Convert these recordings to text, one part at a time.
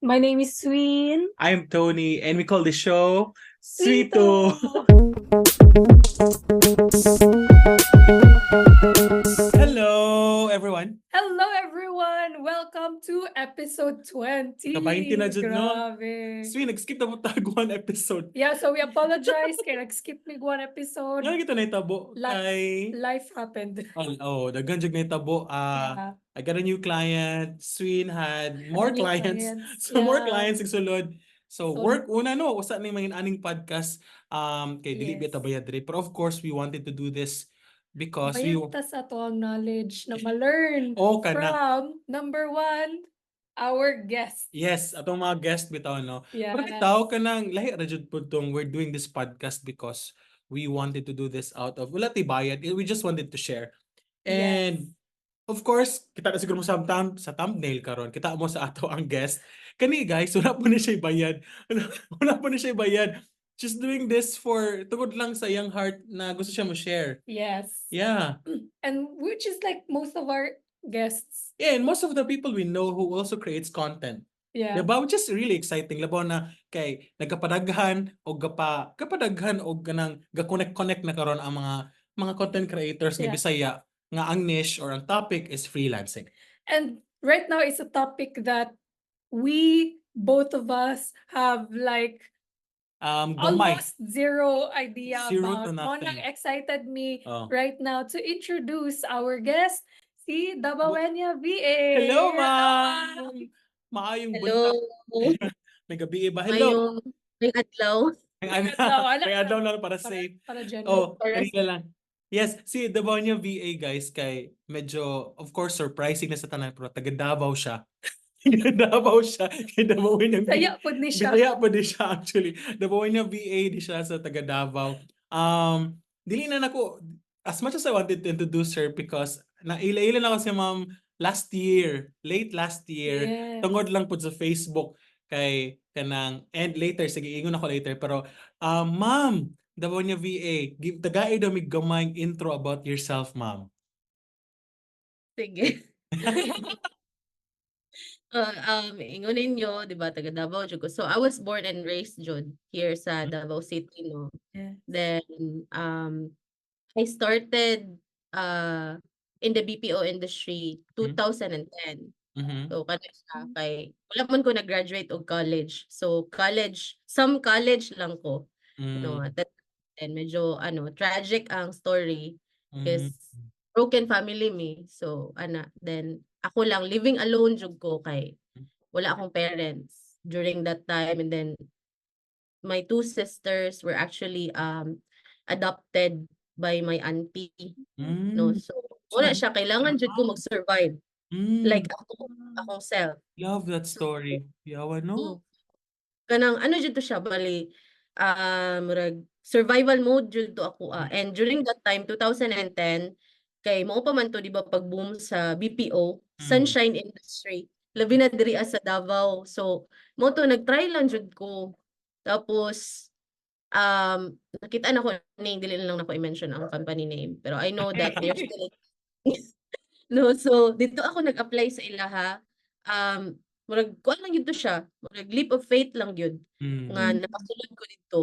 My name is Sween. I'm Tony, and we call the show Sweeto. Hello, everyone. Hello, everyone! Welcome to episode 20. Kabahinti na jud, no? Grabe. Sween, nag-skip na mo tag one episode. Yeah, so we apologize kay nag-skip mig one episode. Nga kita nahitabo kay Life happened. Oh, daghan jud nahitabo. I got a new client. Sween had more New clients. clients. So more clients sulod. So, work una, no, usa ni mga aning podcast kay dili biya ta bayad diri. Pero of course we wanted to do this because we Bayad ta sa atoang knowledge na ma-learn Oh, kana. From number one, our guest. Yes, atong mga guest bitaw, no. Pero bitaw kanang lahi ra jud pud tong we're doing this podcast because we wanted to do this out of wala tay bayad. We just wanted to share. And of course, kita na siguro mo sa thumbnail karon. Kita mo sa ato ang guest. Kani guys, wala po ni siya bayad. Wala po ni siya bayad. Just doing this for tungod lang sa iyang heart na gusto siya mo share. Yes. And which is like most of our guests. Yeah, and most of the people we know who also creates content. Diba? Which is really exciting. Labaw na kay nagkapadaghan o kapadaghan o ganang ga-connect-connect na karon ang mga content creators nga Bisaya nga ang niche or ang topic is freelancing. And right now it's a topic that we both of us have like Gamay. Almost zero idea Zero about. To Mao nang nothing. Excited me Oh. right now to introduce our guest, si Dabawenya VA. Hello, ma'am! Maayong Hello. buntag. May gabi ba? Hello. Maayong maayong adlaw. May adlaw, Adlaw, ala. may adlaw na para Para, safe. para general. Oh, Para kanina lang. Yes, si Dabawenya VA guys, kay medyo of course surprising na sa tanan pero taga Davao siya. Taga Davao siya. Kay Dabawenyo VA. Bisaya pud ni siya. Bisaya pa di siya actually. Dabawenyo VA di siya sa taga Davao. Dili na nako as much as I wanted to introduce her because naila-ila na ko si ma'am last year, late last year. Tungod lang pud sa Facebook kay kanang and later, sige, ingon ako later, pero ma'am Dabawenyo VA, give tagai daw mig gamayng intro about yourself, ma'am. Sige. Ingon ninyo, di ba, taga Davao jud ko. So I was born and raised jud here sa Davao City, no. Then I started in the BPO industry 2010. So kana siya kay wala man ko nag-graduate og college. So college, some college lang ko. No, at that and medyo ano, tragic ang story because broken family me. So ana, then ako lang living alone jud ko kay wala akong parents during that time, and then my two sisters were actually adopted by my auntie, no. So wala siya, kailangan jud ko mag-survive. Like ako akong self. Love that story. Yawa, no? Kanang ano jud to siya, bali murag survival mode jud to ako ah. And during that time, 2010, kay mao pa man to, di ba, pag-boom sa BPO, sunshine industry. Labi na diri sa Davao. So mao to, nag-try lang jud ko. Tapos nakita na ko ning dili na lang nako i-mention ang company name, pero I know that they're still, no. So dito ako nag-apply sa ilaha, murag kuan lang gyud to siya, murag leap of faith lang gyud nga nakasulod ko didto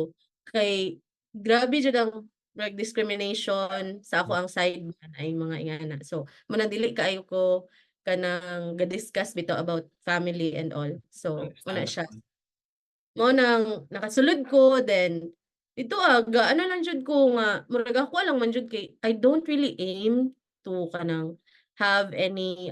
kay grabe jud ang murag discrimination sa ako ang side man ay mga ingana. So mao nang dili kaayo ko kanang ga-discuss bitaw about family and all. So mao na siya. Understandable. Mao nang nakasulod ko, then dito ga ano lang jud ko nga murag ako lang man jud kay I don't really aim to kanang have any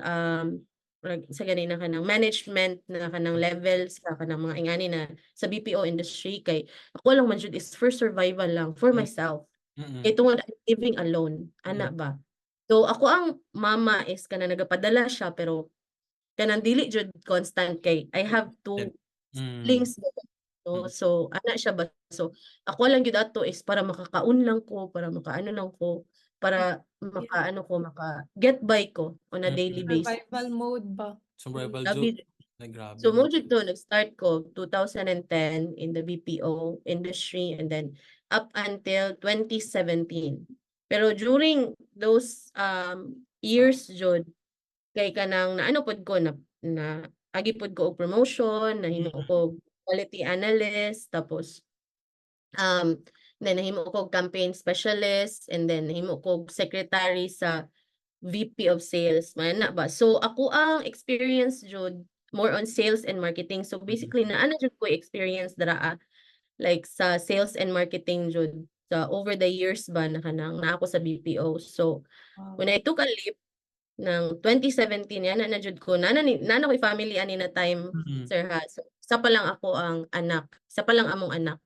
murag sa gani na kanang management na kanang level sa kanang mga ingani na sa BPO industry kay ako lang man jud is for survival lang for myself. Kay tungod I'm living alone, ana ba. So ako ang mama is kanang nagapadala siya pero kanang dili jud constant kay I have two siblings, no. So ana siya ba. So ako lang gyud ato is para makakaon lang ko, para makaano lang ko, para makaano ko, maka-get by ko on a daily basis. Survival mode ba? Survival Grabe jud. Ay, grabe, So no? mao jud to, nag-start ko 2010 in the BPO industry and then up until 2017. Pero during those years jud kay kanang naano pod ko na na agi pud ko og promotion, nahimo ko quality analyst, tapos then nahimo ko campaign specialist, and then nahimo ko secretary sa VP of sales, man na ba. So ako ang experience jud more on sales and marketing. So basically naa na jud ko experience dira like sa sales and marketing jud sa over the years ba na kanang naa ako sa BPO. So when I took a leap ng 2017, yan na jud ko na na ko'y family ani na time, sir, ha. So isa pa lang ako ang anak, isa pa lang among anak.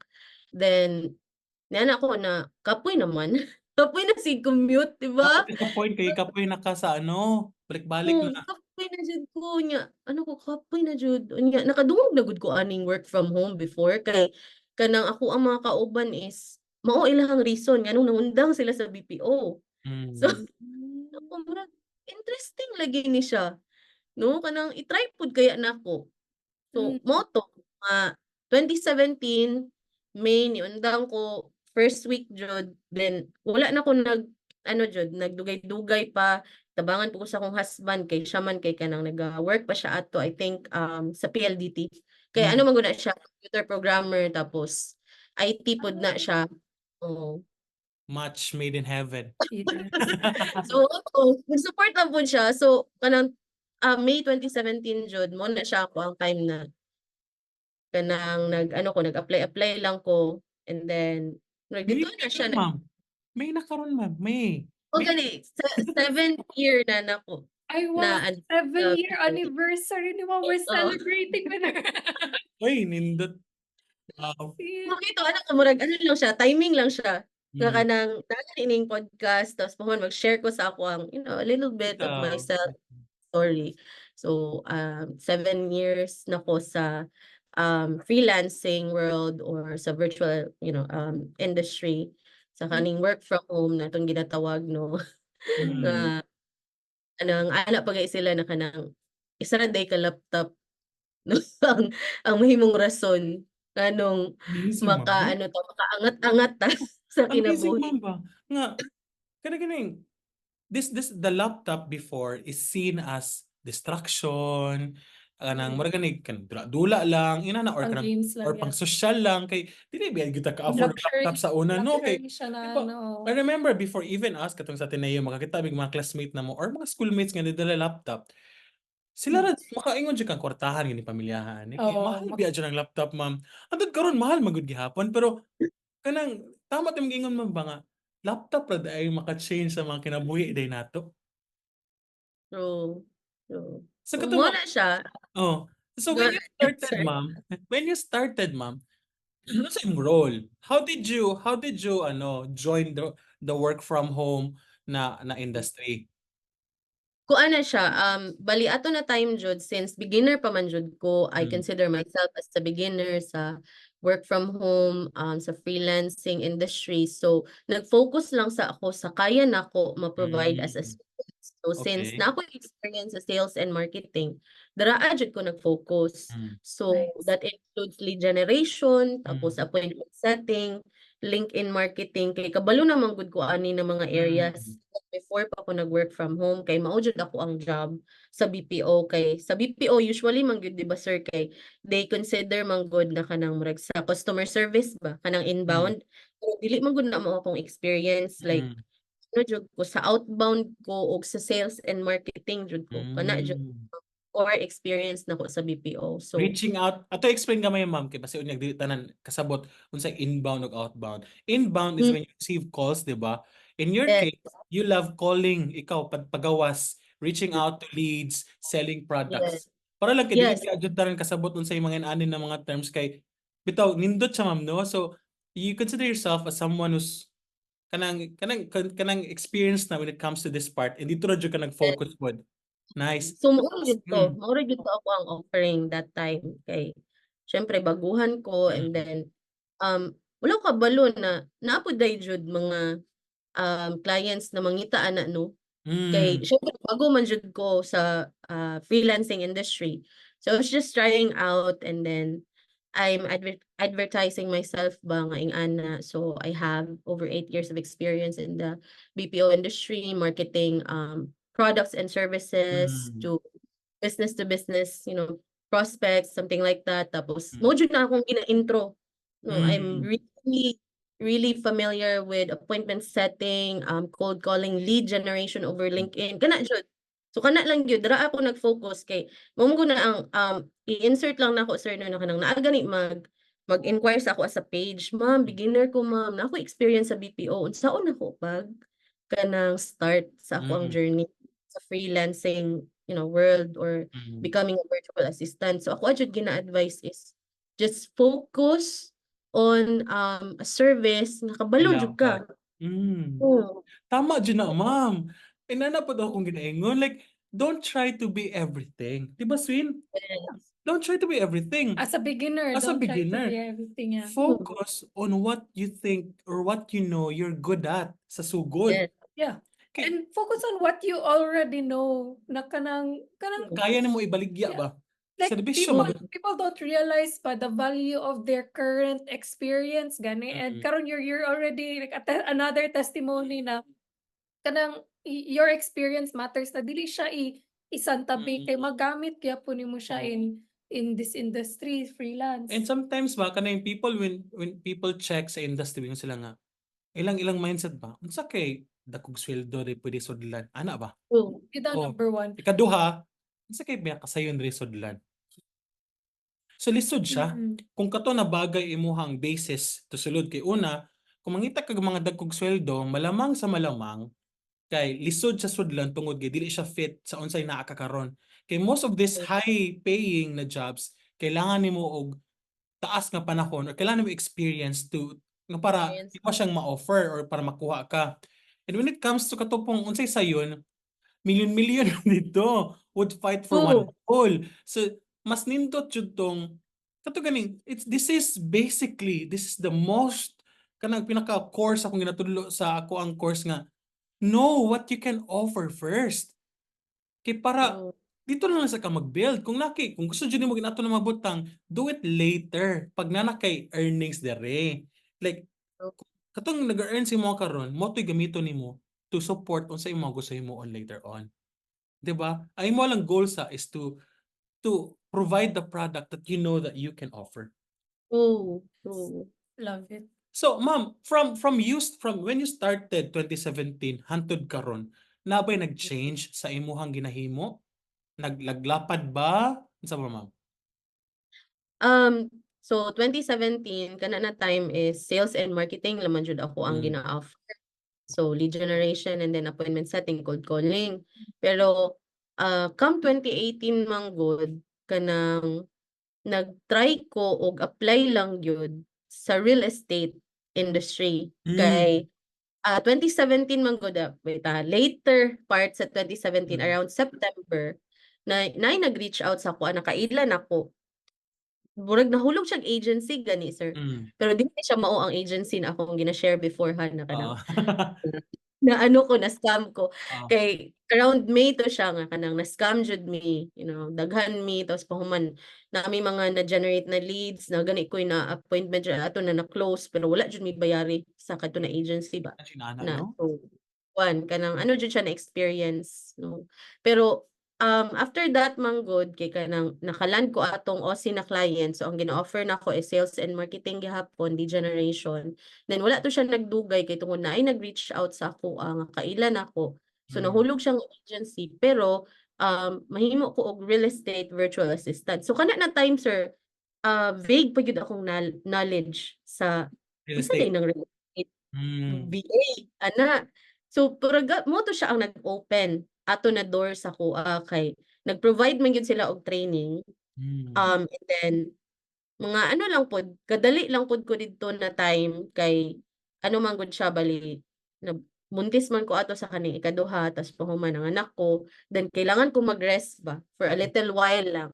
Then niana ako na kapoy naman. Kapoy na si commute, di ba? Kapoy kay kapoy na ka sa ano, balik-balik Oo, na. Kapoy na jud ko nya. Ano ko, kapoy na jud. Unya nakadungog na gud ko aning work from home before kay kanang ako ang mga kauban is mao ilahang reason nganong nangundang sila sa BPO. So ako murag interesting lagi ni siya. No, kanang i-try pud kaya nako. So mao to, 2017 May niundang ko first week jud, then wala na ko nag ano jud, nagdugay-dugay pa. Tabangan po ko sa akong husband kay siya man kay kanang naga-work pa siya ato, I think, sa PLDT. Kay ano man gud na siya, computer programmer, tapos IT pod na siya. Oo. Match made in heaven. So oo, nag-support lang pud siya. So kanang May 2017 jud mo na siya ako ang time na kanang nag-ano ko, nag-apply-apply lang ko, and then murag May didto na siya na ma'am. May na karon, ma'am, May. O May gani sa 7th year na nako I na was ano 7-year sa anniversary ni Ma'am. We're Oo. Celebrating with her. Uy, nindot. Wow. See? Okay to ano ko, murag ano lang siya, timing lang siya. Nga kanang naa ining podcast, tapos pohon mag-share ko sa ako ang a little bit of Ikaw. Myself story. So 7 years na ko sa freelancing world or sa virtual industry sa kaning work from home na itong ginatawag, no, nga anang ana pa gay sila na kanang isa ra day ka laptop, no, ang mahimong rason nganong Amazing, ma'am. maka ano to, makaangat-angat ta sa Amazing, kinabuhi. Ma'am, ba nga kana ganing this the laptop before is seen as distraction, kanang murag gani kanang dula-dula lang inana or Pang kanang games lang or yan. Pang social lang kay dili ba gyud ta ka-afford og Luxury, laptop sa una, no, kay luxury siya na diba, ano. I remember before, even us katong sa Ateneo, makakita mig mga classmate namo or mga schoolmates nga nidala laptop sila ra makaingon jud kang kwartahan gini pamilyahan eh, kay mahal biya jud ang laptop, ma'am. Hantod karon mahal man gud gihapon, pero kanang tama to imong giingon, ma'am, ba nga laptop ra diay maka-change sa mga kinabuhi day nato. True, true. So So kato mao ma'am na siya. Oh, so Go when you ahead, started, sir. Ma'am, when you started, ma'am, ano sa imong role? How did you ano, join the work from home na industry? Kuan na siya, bali ato na time jud, since beginner pa man jud ko, I consider myself as a beginner sa work from home, sa freelancing industry. So nag-focus lang sa ako sa kaya nako ma-provide as a service. So since naa ko'y experience sa sales and marketing, daraa jud ko nag-focus. So Nice. That includes lead generation, tapos appointment setting, LinkedIn marketing, kay kabalo naman gud ko ani na mga areas before pa ko nag-work from home, kay mao jud ako ang job sa BPO. Kay sa BPO usually man gyud, di ba, sir, kay they consider man gud na kanang murag sa customer service ba, kanang inbound, pero dili man gud na mao akong experience, like ano jud ko, sa outbound ko og sa sales and marketing jud ko, kana jud or experience nako sa BPO. So Reaching out, ato explain gamay, ma'am, kay basi unyag dili tanan kasabot unsay inbound ug outbound. Inbound is when you receive calls, di ba? In your Yes. case, you love calling, ikaw pagawas, reaching out to leads, selling products. Para lang kay dili jud tanan kasabot unsay mga inanin na mga terms, kay bitaw nindot siya, ma'am, no? So you consider yourself as someone who's kanang experienced na when it comes to this part and dito ra jud ka nag-focus pod. Nice. So mao ra jud to, mao ra jud to ako ang offering that time kay syempre baguhan ko, and then wala ko kabalo na naa pud day jud mga clients na mangita ana, no. Kay syempre bago man jud ko sa freelancing industry. So I was just trying out and then I'm advertising myself ba nga ing-ana. So I have over 8 years of experience in the BPO industry, marketing products and services to business to business. prospects, something like that. Tapos mao jud na akong gina-intro. No, I'm really really familiar with appointment setting, cold calling, lead generation over LinkedIn. Kana jud. So kana lang gyud, dira ako nag-focus kay mao man gud na ang i-insert lang nako, sir, no, na kanang naa gani mag-inquire sa ako as a page, "Ma'am, beginner ko, ma'am, naa ko experience sa BPO, unsaon nako pag kanang start sa akoang journey sa freelancing world or becoming a virtual assistant?" So ako jud gina-advise is just focus on a service nga kabalo jud ka. Oo. Tama jud na, ma'am. Inana pod akong ginaingon, like, don't try to be everything. Di ba, Swin? Yes. Don't try to be everything. As a beginner, As a don't try to beginner, be everything, yeah. focus on what you think or what you know you're good at sa sugod. Kay And focus on what you already know na kanang kaya nimo ibaligya ba? Like Serbisyo people mag people don't realize pa the value of their current experience gani, and karon you're already like another testimony na kanang your experience matters, na dili siya isantabi kay magamit gyapon nimo siya Oo. in this industry, freelance. And sometimes ba, kanang people, when people check sa industry, ingon sila nga ilang mindset ba, unsa kay dakog sweldo di pwede sudlan ana ba? True. Yun ang Oh, number one. Ikaduha, unsa kay kasayon diri sudlan? So lisod siya. Kung kato na bagay imuhang basis to sulod, kay una, kung mangita kag mga dagkog sweldo, malamang sa malamang kay lisod sa sudlan tungod kay dili siya fit sa unsay naa ka karon. Kay most of this high paying na jobs, kailangan nimo og taas nga panahon or kailangan nimo experience to nga para Experience. imo siyang ma-offer or para makuha ka. And when it comes to katong unsay sayon, million-million dito would fight for one True. goal. So mas nindot jud tong kato ganing it's this is basically, this is the most kanang pinaka course akong ginatudlo sa ako ang course nga know what you can offer first. Kay para True. Dito na lang sa ka mag-build. Kung laki, kung gusto jud nimo ginato na mabutang, do it later pag naa na kay earnings dere. Like katong nag-earn si mo karon, mao to'y gamiton nimo to support unsa imong gusto himuon later on. 'Di ba? Ang imo lang goal sa is to provide the product that you know that you can offer. True, true. Love it. So, ma'am, from when you started 2017 hantod karon, naa bay nag-change sa imuhang ginahimo? Naglaglapad ba? Unsa ba, ma'am? So 2017 kana na time is sales and marketing laman jud ako ang gina-offer. So lead generation and then appointment setting, cold calling. Pero come 2018 man gud, kanang nag-try ko og apply lang gyud sa real estate industry. Kay 2017 man gud, wait, later part sa 2017, around September na naay nag-reach out sa ako, nakaila nako. Murag nahulog siyang agency gani, sir. Pero dili siya mao ang agency na akong gina-share beforehand na kanang na ano ko, na-scam ko. Kay around May to siya nga kanang na-scam jud mi, daghan mi, tapos pahuman naa mi mga na-generate na leads na gani ko'y na appointment jud ato na na-close, pero wala jud mi bayari sa kadto na agency ba. Inana, Na no? so kuan kanang ano jud siya na experience, no. Pero after that man gud, kay kanang naka-land ko atong OC na client, so ang gina-offer nako is sales and marketing gihapon, lead generation. Then wala to siya nagdugay kay tungod naay nag-reach out sa ako nga kaila nako. So nahulog siyang agency, pero mahimo ko og real estate virtual assistant. So kana na time, sir, vague pa gyud akong knowledge sa Real unsa estate. diay nang real estate VA ana. So mao to siya ang nag-open ato na door sa akoa kay nag-provide man gyud sila og training. And then mga ano lang pod, kadali lang pod ko didto na time kay ano man gud siya, bali na buntis man ko ato sa kaning ikaduha, tas pahuman ang anak ko, then kailangan ko mag-rest ba for a little while lang.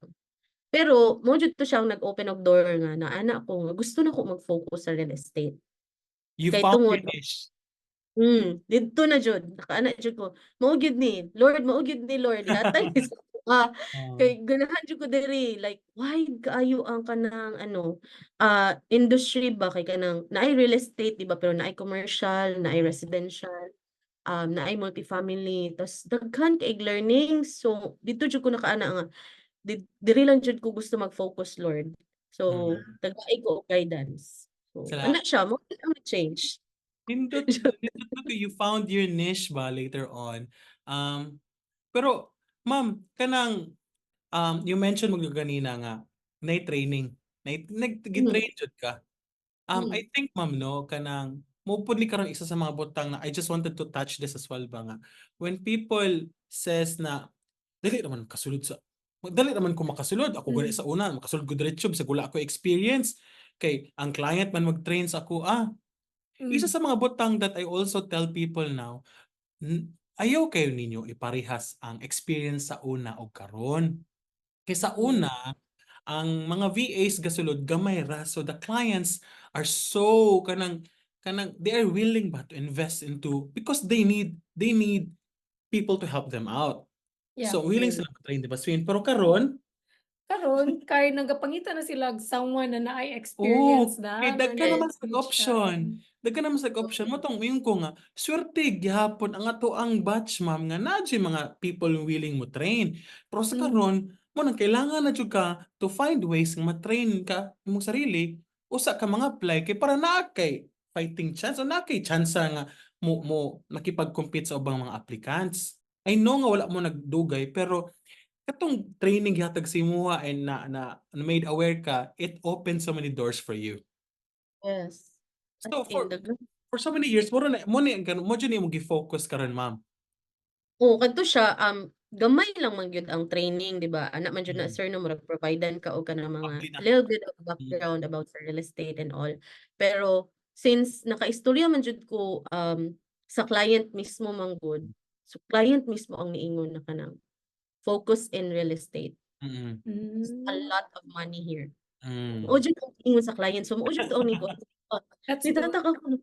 Pero mao jud to siyang nag-open og door nga naana ko nga gusto na ko mag-focus sa real estate. You Kay found tungod your niche. Didto na jud, nakaana jud ko, mao gyud ni Lord, mao gyud ni Lord, ihatag ni sa akoa. Kay ganahan jud ko diri, like wide kaayo ang kanang ano, industry ba, kay kanang naay real estate, di ba, pero naay commercial, naay residential, naay multifamily, tas daghan kaayog learnings. So didto jud ko nakaana nga Diri lang jud ko gusto mag-focus, Lord. So, tagai ko og guidance. So, Salamat. Ana siya, mao ang change. Nindot, nindot to, you found your niche ba later on. Pero ma'am, kanang you mentioned mo ganina nga nay training, nay nag gi-train jud ka. I think, ma'am, no, kanang mao pud ni karon isa sa mga butang na I just wanted to touch this as well ba nga when people says na dali naman kasulod sa dali naman ko makasulod ako gani sa una makasulod ko diretso bisag wala ako experience kay ang client man mag-train sa ako ah. Isa sa mga butang that I also tell people now, ayaw kayo ninyo iparehas ang experience sa una og karon. Kay sa una, ang mga VAs gasulod gamay ra, so the clients are so kanang they are willing ba to invest into because they need people to help them out. So willing sila ma-train, di ba, Swin? Pero karon Karon kay nagapangita na sila og someone na naay experience na. Kay daghan naman sa Switch option. siya. Daghan naman sa option mao tong moingon ko nga swerte gihapon ang ato ang batch, ma'am, nga naa jud mga people willing mo train. Pero sa karon mao nang kailangan na jud ka to find ways nga ma-train ka imong sarili usa ka mga apply kay para naa kay fighting chance o naa kay chance nga mo makipag-compete sa ubang mga applicants. I know nga wala mo nagdugay, pero katong training gihatag sa imuha and na made aware ka, it opened so many doors for you. Yes. As So in, for daghan. For so many years mao na mo ni mo jud ni imong gi-focus karon, ma'am. Oo, kadto siya gamay lang man gyud ang training, di ba? Ana man jud na, sir, no, murag providean ka og kanang mga Roughly na. Little bit of background about sa real estate and all. Pero since nakaistorya man jud ko sa client mismo man gud, so client mismo ang niingon na kanang focus in real estate. There's a lot of money here. Mao jud ang ingon sa client. So mao jud ang negosyo. That's good. Nagtataka ko,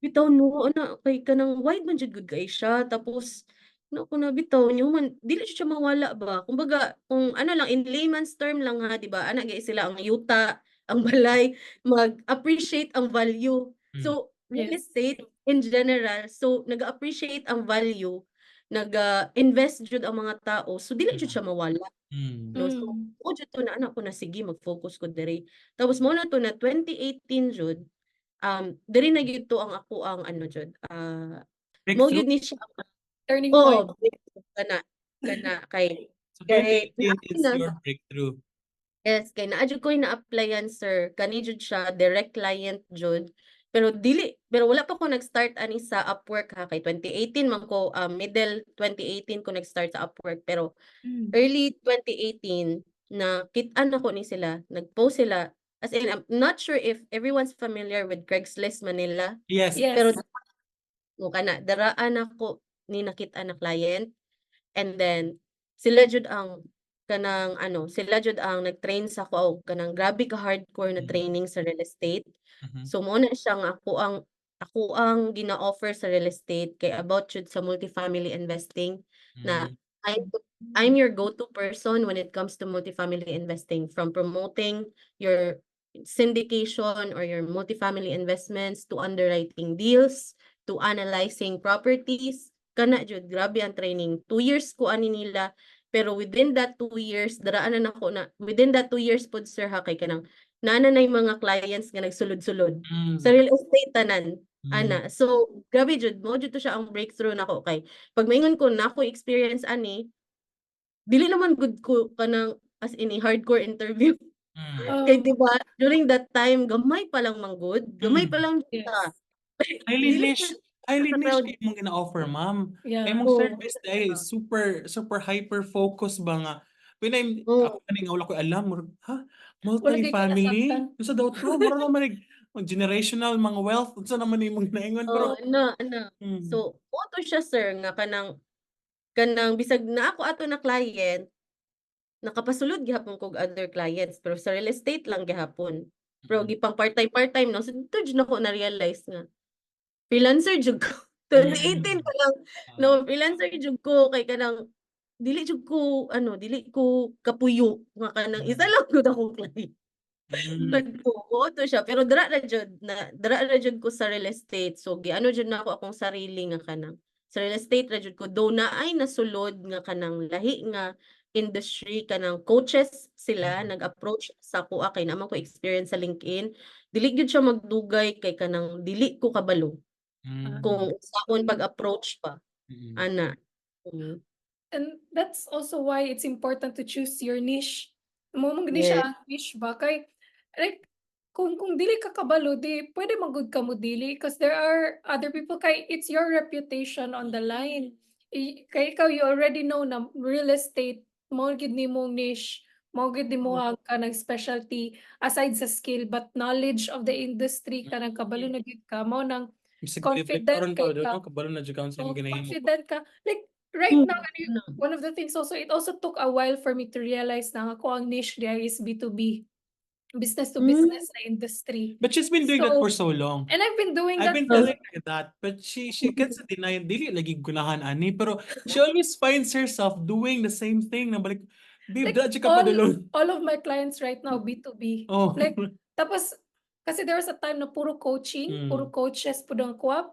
bitaw no, ana kay kanang wide man jud gud kay siya, tapos no ko na bitaw nyo man dili jud siya mawala ba. Kumbaga kung ano lang, in layman's term lang ha, di ba, ana gyud sila, ang yuta, ang balay, mag-appreciate ang value. So real estate in general, so nag-appreciate ang value, nag-invest jud ang mga tao, so dili jud siya mawala. No, so mao jud to na ana ko na sige, mag-focus ko diri. Tapos mao na to na 2018 jud, diri na gyud to ang ako ang ano jud, mao Breakthrough. Gyud ni siya Turning oo, point. Breakthrough kana kay So kay 2018 is na your breakthrough. Yes, kay naa jud ko'y na-applyan, sir, kani jud siya, direct client jud. Pero dili, pero wala pa ko nag-start ani sa Upwork ha, kay 2018 man ko, middle 2018 ko nag-start sa Upwork, pero early 2018 nakit-an nako ni sila, nag-post sila. As in, I'm not sure if everyone's familiar with Craigslist Manila. Yes. Yes. Pero mo kana daraan ako ni nakit-an na client and then sila jud ang kanang ano, sila jud ang nag-train sa ako og kanang grabe ka hardcore na training sa real estate. So mao na siya nga ako ang gina-offer sa real estate kay about jud sa multifamily investing na I'm your go-to person when it comes to multifamily investing, from promoting your syndication or your multifamily investments to underwriting deals to analyzing properties. Kana jud, grabe ang training. 2 years ko ani nila, pero within that 2 years, daraan na nako na within that 2 years pod, sir, ha, kay kanang naa na yung mga clients nga nagsulod-sulod sa real estate tanan ana. So grabe jud, mao jud to siya ang breakthrough nako, kay pag maingon ko na ako experience ani, dili naman gud ko kanang as in a hardcore interview. Kay di ba during that time gamay pa lang man gud, gamay pa lang jud ta. Highly Dili niche, highly sa niche crowd. kay imong gina-offer, ma'am. Yeah. Kay imong Oo. Service ay super super hyper focus ba nga when I'm Oo. ako kani nga wala ko alam, murag, ha, Wala kay multi-family? kasabtan. Unsa daw to? Mura naman generational mga wealth, unsa naman imong ginaingon, pero Oo, ana ana. So mao to siya, sir, nga kanang bisag naa ko ato na client, nakapasulod gihapon kog other clients, pero sa real estate lang gihapon. Pero gipang part-time part-time, no. So didto jud nako na-realize nga freelancer jud ko. 2018 pa lang, no, freelancer jud ko kay kanang dili jud ko ano, dili ko kapuyo nga kanang isa lang gud akong client. Kadto mao to siya, pero dira ra jud ko sa real estate. So giano jud nako akong sarili nga kanang sa real estate ra jud ko, though naay nasulod nga kanang lahi nga industry, kanang coaches sila, nag-approach sa akoa kay naa man ko experience sa LinkedIn. Dili gyud siya magdugay kay kanang dili ko kabalo kung unsaon pag-approach pa ana. And that's also why it's important to choose your niche. Mao man gani siya ang niche ba kay like kung dili ka kabalo, di pwede man gud ka modili because there are other people kay it's your reputation on the line. Kay ikaw, you already know na real estate mao gid nimong niche, mao gid nimo ang kanang specialty aside sa skill, but knowledge of the industry, kanang kabalo na gyud ka, mao nang Bisag confident karon kay pa ka. No, kabalo na jud ka unsa Oh, imong ginahimo ba. Confident ka. Like right now, ano, one of the things also, it also took a while for me to realize na ako ang niche diay is B2B. Business to business na industry. But she's been doing that So, for so long. and I've been doing I've that been for telling her that, but she gets to deny, dili lagi gunahan ani, pero she always finds herself doing the same thing na balik, babe, Like, dra ka padulong. all of my clients right now B2B. Like tapos kasi there was a time na puro coaching, puro coaches pud ang kuha.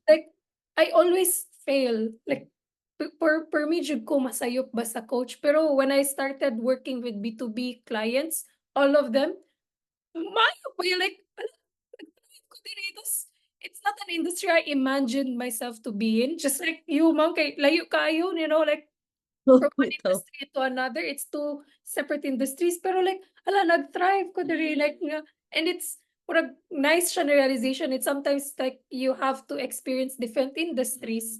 Like I always fail. Like per me jud ko masayop ba sa coach. Pero when I started working with B2B clients, all of them maayo pa yun, like ala, nag-thrive ko diri. Tas it's not an industry I imagined myself to be in. Just like you, ma'am, kay layo kaayo, like from one Bitaw. Industry to another, it's two separate industries. Pero like, ala, nag-thrive ko diri, like nga, and it's murag nice siya na realization. It's sometimes like you have to experience different industries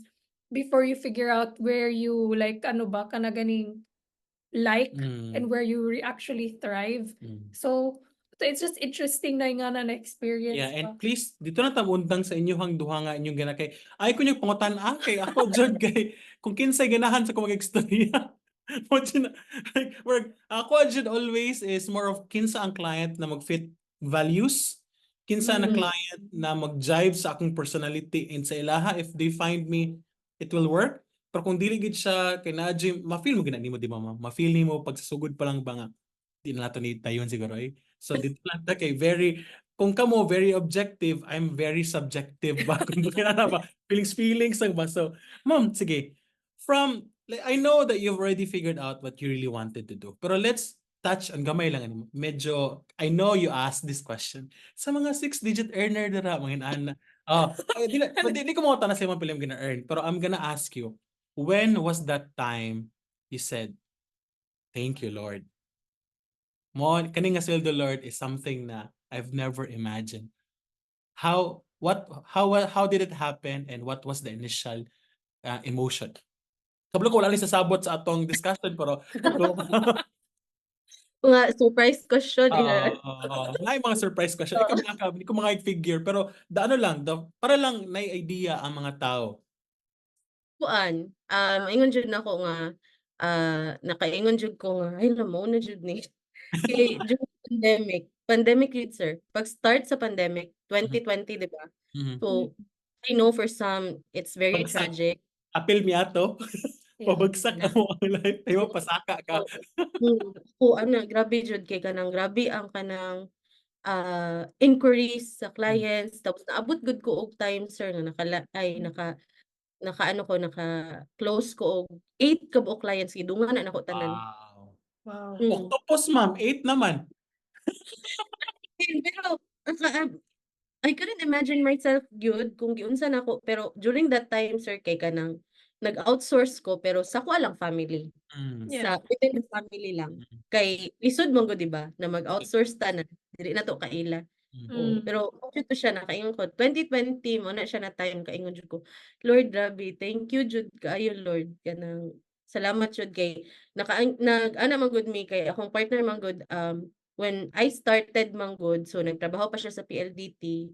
before you figure out where you like, ano ba, kana ganing like and where you actually thrive. So it's just interesting na nga na experience Yeah, and ba. Please, dito na ta undang sa inyohang duha nga inyong gana kay ay ko niyo pangutan-a kay ako jud kay kung kinsay ganahan sa ko mag-istorya. Mo jud na, like, work, ako jud always is more of kinsa ang client na mag-fit values, kinsa na client na mag-jive sa akong personality and sa ilaha. If they find me, it will work. Pero kung dili gid siya kay naa jud ma-feel mo gina nimo, di ba, ma'am? Ma-feel nimo pag sa sugod pa lang ba nga di na nato ni tayon siguro eh. So dito lang ta kay very, kung kamo very objective, I'm very subjective ba, kung kinana ba, feelings feelings lang ba. So, ma'am, sige. From like, I know that you've already figured out what you really wanted to do. Pero let's touch on gamay lang ano. Medyo I know you asked this question. Sa mga six-digit earner dira mga inana. Oh, ay, di, na- di, di ko mo na sa imong pila gonna earn, pero I'm gonna ask you, when was that time you said, "Thank you, Lord"? Mo kani nga sweldo, Lord, is something na I've never imagined. How what how did it happen and what was the initial emotion? Kabalo ko wala ni sasabot sa atong discussion, pero Mga surprise question. Oo, Ina. Oo. Naay mga surprise question. Ikaw mga ka, hindi ko mga figure, pero the ano lang, the, para lang nay idea ang mga tao. Kuan, ingon jud nako nga nakaingon jud ko nga ay mao na jud ni. Kay during pandemic, pandemic yun, sir. Pag start sa pandemic 2020, di ba? Mhm. So I know for some it's very Bagsak. Tragic. Apil mi ato. Pabagsak Na. Ang mo life. Ayo pasaka ka. Oo, ana, grabe jud kay kanang grabe ang kanang inquiries sa clients, tapos naabot gud ko og time, sir, nga nakala ay naka nakaano ko, naka-close ko og 8 ka buok clients, gidungan na nako tanan. Wow. Wow. Octopus, ma'am, 8 naman. Pero I couldn't imagine myself gyud kung giunsa nako, pero during that time, sir, kay kanang nag-outsource ko pero sa akoa lang family. Sa within the family lang. Kay lisod man gud, di ba, na mag-outsource ta na dili na to kaila. Oo, pero mao jud to siya nakaingon ko 2020 mao na siya na time, kaingon jud ko, "Lord, grabe, thank you jud kaayo, Lord, kanang salamat jud kay naka nag-ana man gud mi kay akong partner man gud, when I started man gud, so nagtrabaho pa siya sa PLDT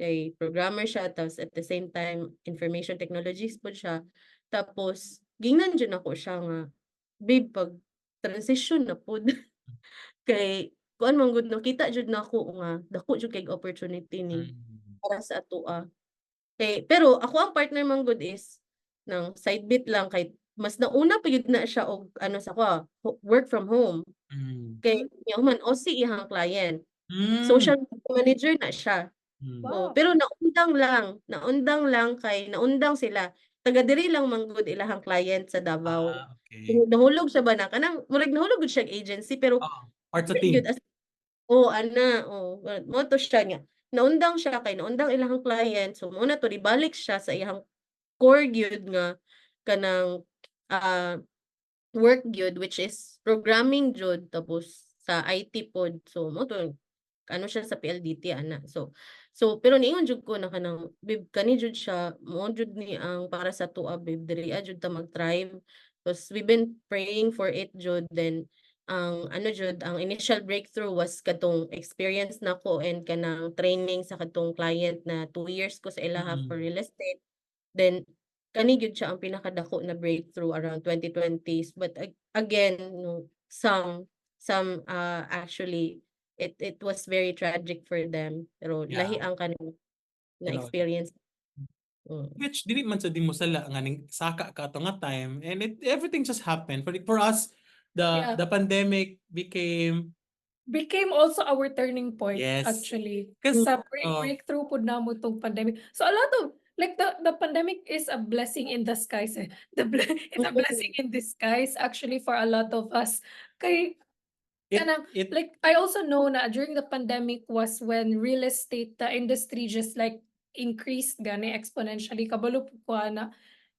kay programmer siya, tapos at the same time information technologist pud siya. Tapos giingnan jud nako siya nga, 'Babe, pag transition na pud.' Kay kuan man gud, nakita jud nako nga dako jud kay opportunity ni para sa atoa. Kay pero ako ang partner man gud is nang side bit lang kay mas nauna pa gyud na siya og ano sa akoa, work from home. Kay human OC iyang client. Social media manager na siya. Oo, pero naundang lang kay naundang sila. Taga diri lang man gud ilahang client sa Davao. Ah, okay. Nahulog siya ba na kanang murag nahulog gud siya agency, pero Oo, part sa dili team. gyud as oh, ana, oh, mao to siya nga naundang siya kay naundang ilahang client, so mao na to nibalik siya sa iyang core gyud nga kanang work gyud, which is programming jud, tapos sa IT pod. So mao to ano siya sa PLDT ana. So pero niingon jud ko na kanang, "Babe, kani jud siya, mao jud ni ang para sa atoa, babe, diri jud ta mag-thrive." 'Cause we've been praying for it jud. Then ang ano jud, ang initial breakthrough was katong experience nako and kanang training sa katong client na 2 years ko sa ilaha for real estate. Then kani gyud siya ang pinakadako na breakthrough around 2020s. But again, no, some actually it was very tragic for them, pero lahi ang kanang na Tinuod. experience. Which dili man sad nimo sala nga ning saka ka ato nga time and it everything just happened. For us, the the pandemic became Became also our turning point actually. 'Cause Sa oh. breakthrough pud namo tong pandemic. So a lot of like the pandemic is a blessing in disguise eh. The ble it's a blessing in disguise actually for a lot of us. Kay kanang like I also know na during the pandemic was when real estate, the industry just like increased gani exponentially, kabalo pud ko ana.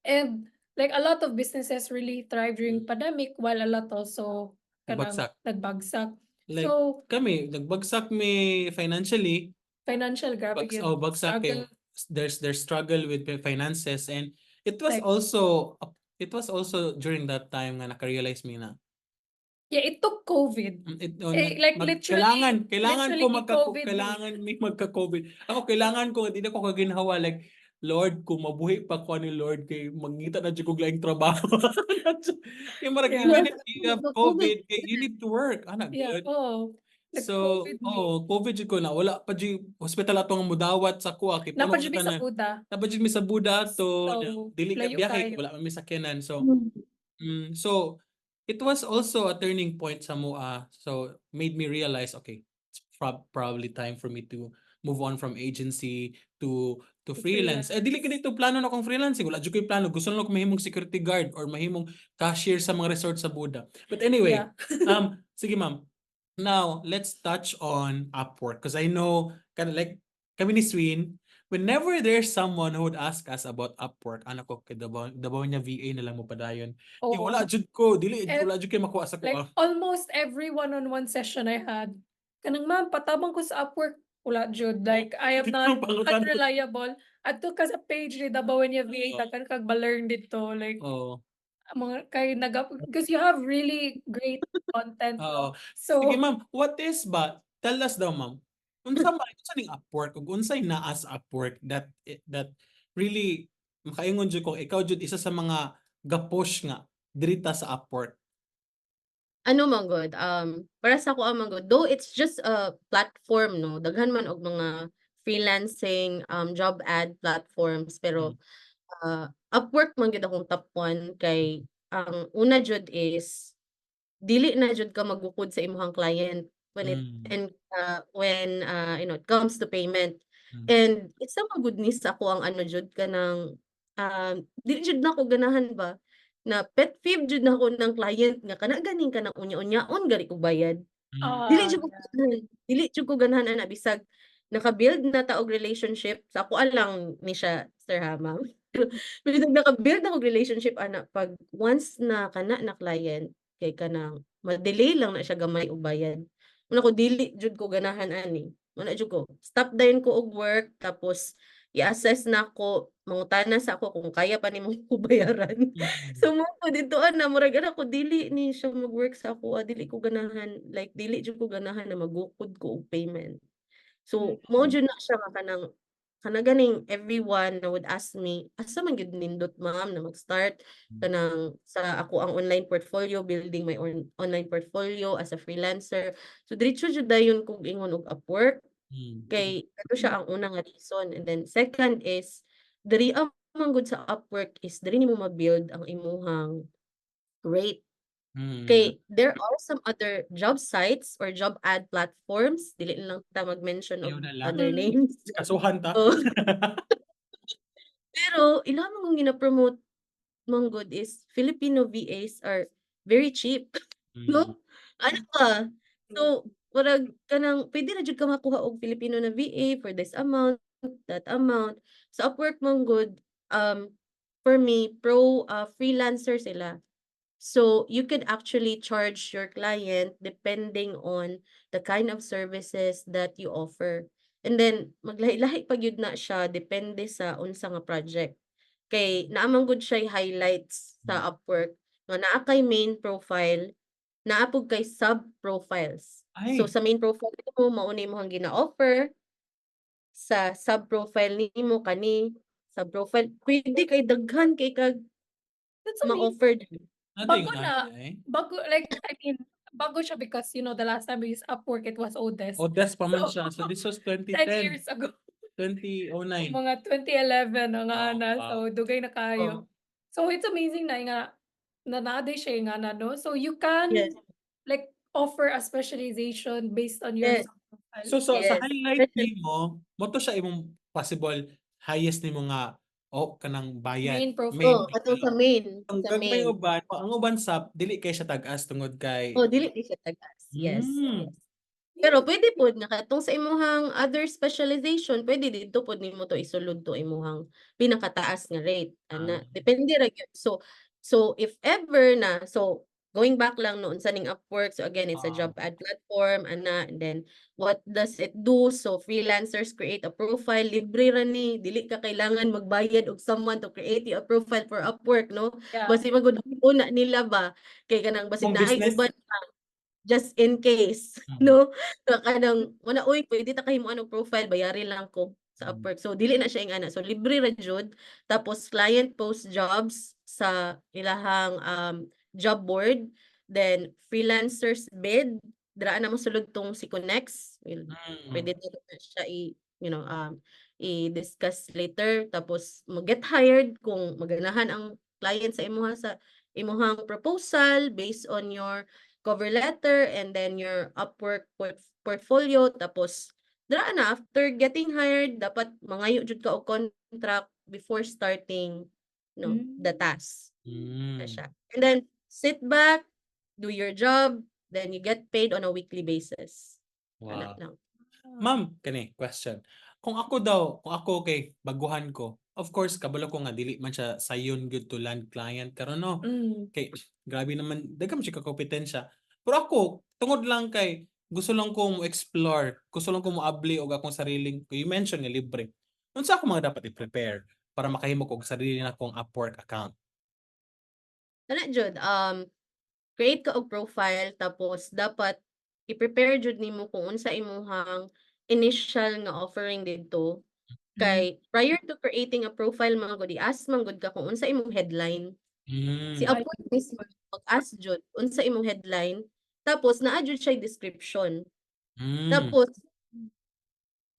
And like a lot of businesses really thrived during pandemic, while a lot also kanang Nagbagsak. Nagbagsak. Like So kami, nagbagsak mi financially. Financial, grabe gyud Oh, bagsak kay struggle. there's struggle with the finances, and it was Like also during that time nga naka-realize mi na Yeah, it took COVID. It oh, Eh, nag like mag literally kailangan ko literally magka gi-COVID mi. Kailangan mi magka-COVID. Ako, kailangan ko, di na ko kaginhawa, like, "Lord, kung mabuhi pa ko ani, Lord, kay mangita na jud kog laing trabaho." Kay murag even if you have COVID, kay you need to work, ana Yeah, gud. Oo. So, Nag-COVID mi. oo, COVID jud ko na wala pa jud hospital ato nga mudawat sa kuha kay Naa puno pa jud mi sa tanan. Buda. Naa pa jud mi sa Buda ato, So, dili ka layo biyahe, kaayo. Wala man mi sakyanan. So, so it was also a turning point sa amoa. So, made me realize, okay, it's probably time for me to move on from agency to To freelance. Eh, dili freelance. kini to plano na akong freelancing. Wala jud ko'y plano. Gusto lang ko mahimong security guard or mahimong cashier sa mga resort sa Buda. But anyway, sige, ma'am. Now, let's touch on Upwork because I know kind of like kami ni Swin, whenever there's someone who would ask us about Upwork, ano ko, kay Davao niya VA na lang mo padayon. Eh, Oo. wala jud ko, dili And wala jud kay makuha sa like kuha. Almost every one-on-one session I had, kanang, "Ma'am, patabang ko sa Upwork." Wala jud. Like I am not Pangutana. Unreliable. Adto ka sa page ni Dabawenyo VA, Oo. Daghan kag ma-learn didto, like Oo. Mga kay naga because you have really great content, Oo. no? So Sige, ma'am, what is ba, tell us daw, ma'am, unsa man unsa ning Upwork ug unsay naa sa Upwork that really makaingon jud kung ikaw jud isa sa mga ga-push nga diri ta sa Upwork? Ano man gud, para sa akoa man gud, though it's just a platform 'no, daghan man og mga freelancing, job ad platforms, pero, Upwork man gyud akong top 1 kay ang una jud is dili na jud ka magukod sa imong client when it and, when, it comes to payment. And isa man gud ni sa akoang ano jud kanang, dili jud nako ganahan ba na pet peeve jud nako ng client nga kana ganing kanang unya-unyaon gani kog bayad. Dili jud ko ganahan, dili jud ko ganahan ana, bisag naka-build na ta og relationship sa akoa lang ni siya, sir ha, ma'am. Bisag naka-build na kog relationship ana, 'pag once na kana na client kay kanang ma-delay lang na siya gamay og bayad. Mao na ko dili jud ko ganahan ani, mao na jud ko, stop dayon ko og work, tapos i-assess nako, mangutana sa ako kung kaya pa nimo ko bayaran. So mao to didtoan na murag ana ko, dili ni siya mag-work sa akoa, dili ko ganahan, like dili jud ko ganahan na magukod ko og payment. So mao jud na siya nga kanang kana ganing everyone na would ask me, "Asa man gyud nindot, ma'am, na mag-start kanang sa akoang online portfolio, building my own online portfolio as a freelancer?" So diretso jud dayon kog ingon og Upwork. Kay kato siya ang una nga reason, and then second is diri man gud sa Upwork is diri nimo ma-build ang imuhang rate. Kay there are some other job sites or job ad platforms, dili na lang ta mag-mention Ayaw og na lang. other names. Kasuhan ta. Oo. Pero ila man kung gina-promote man gud is Filipino VAs are very cheap, no? Ano ba? So, murag kanang pwede ra jud ka makuha og Filipino na VA for this amount, that amount. Sa Upwork man gud, for me, pro freelancer sila. So, you could actually charge your client depending on the kind of services that you offer. And then maglahi-lahi pa gyud na siya depende sa unsa nga project. Kay naa man gud siya'y highlights sa Upwork nga naa kay main profile, naa pud kay sub-profiles. So, Ay. sa main profile nimo mao ni imong gina-offer. Sa sub-profile nimo kani, sub-profile pwede kay daghan kay kag That's amazing. ma-offer diri. Bago na, Ay. Bago, like, I mean, bago siya because, the last time we used Upwork, it was Odesk. Odesk pa man So, siya. So this was 10 2010. Years ago. 2009. Mga 2011 ang Oh, ana. So, dugay na kayo. Oh. So, it's amazing na nga, na naa diay siya nga na, no? So, you can, like, offer a specialization based on your profile. So sa highlight nimo, mao to siya imong possible highest nimo nga o kanang bayad. Main profile. Main Oh, katong sa main, Ang sa gagmay main. Uban, ang uban sa dili kay siya tag-as tungod kay Oh, dili kay siya tag-as. Yes. Yes. Pero pwede pod nga katong sa imuhang other specialization, pwede didto pod nimo to isulod to imuhang pinakataas nga rate ana. Depende ra gyud. So if ever na, so going back lang noon sa ning Upwork, so again, it's a job ad platform ana, and then what does it do? So freelancers create a profile, libre ra ni, dili ka kailangan magbayad og someone to create you a profile for Upwork, no? Basi magud na nila ba kay kanang basig Kung naay business. Uban pa just in case, no? Na kanang wala, "Uy, pwede ta kahimuan og profile, bayari lang ko sa Upwork." So dili na siya ingana. So libre ra jud. Tapos client post jobs sa ilahang job board, then freelancers bid, dira na mosulod tong si Connects. Well, pwede na siya i you know i-discuss later. Tapos mo-get hired kung maganahan ang client sa imuha, sa imuhang proposal based on your cover letter and then your Upwork portfolio. Tapos dira na, after getting hired, dapat mangayo jud ka og contract before starting, no, the task na siya. And then sit back, do your job, then you get paid on a weekly basis. Ana lang. Ma'am, kani question. Kung ako daw, kung ako kay baguhan ko, of course kabalo ko nga dili man siya sayon good to land client karon, no? Kay grabe naman, daghan man siya ka kompetensya. Pero ako, tungod lang kay gusto lang ko mo explore, gusto lang ko moabli og akong sariling, you mention nga libre. Unsa ako mga dapat i-prepare para makahimo ko og sarili na akong Upwork account? Ana jud, create ka og profile, tapos dapat i-prepare jud nimo kung unsa imuhang initial nga offering didto. Kay prior to creating a profile man gud, i-ask man gud ka kung unsa imong headline. Si Upwork mismo mag-ask jud unsa imong headline, tapos naa jud siya description. Tapos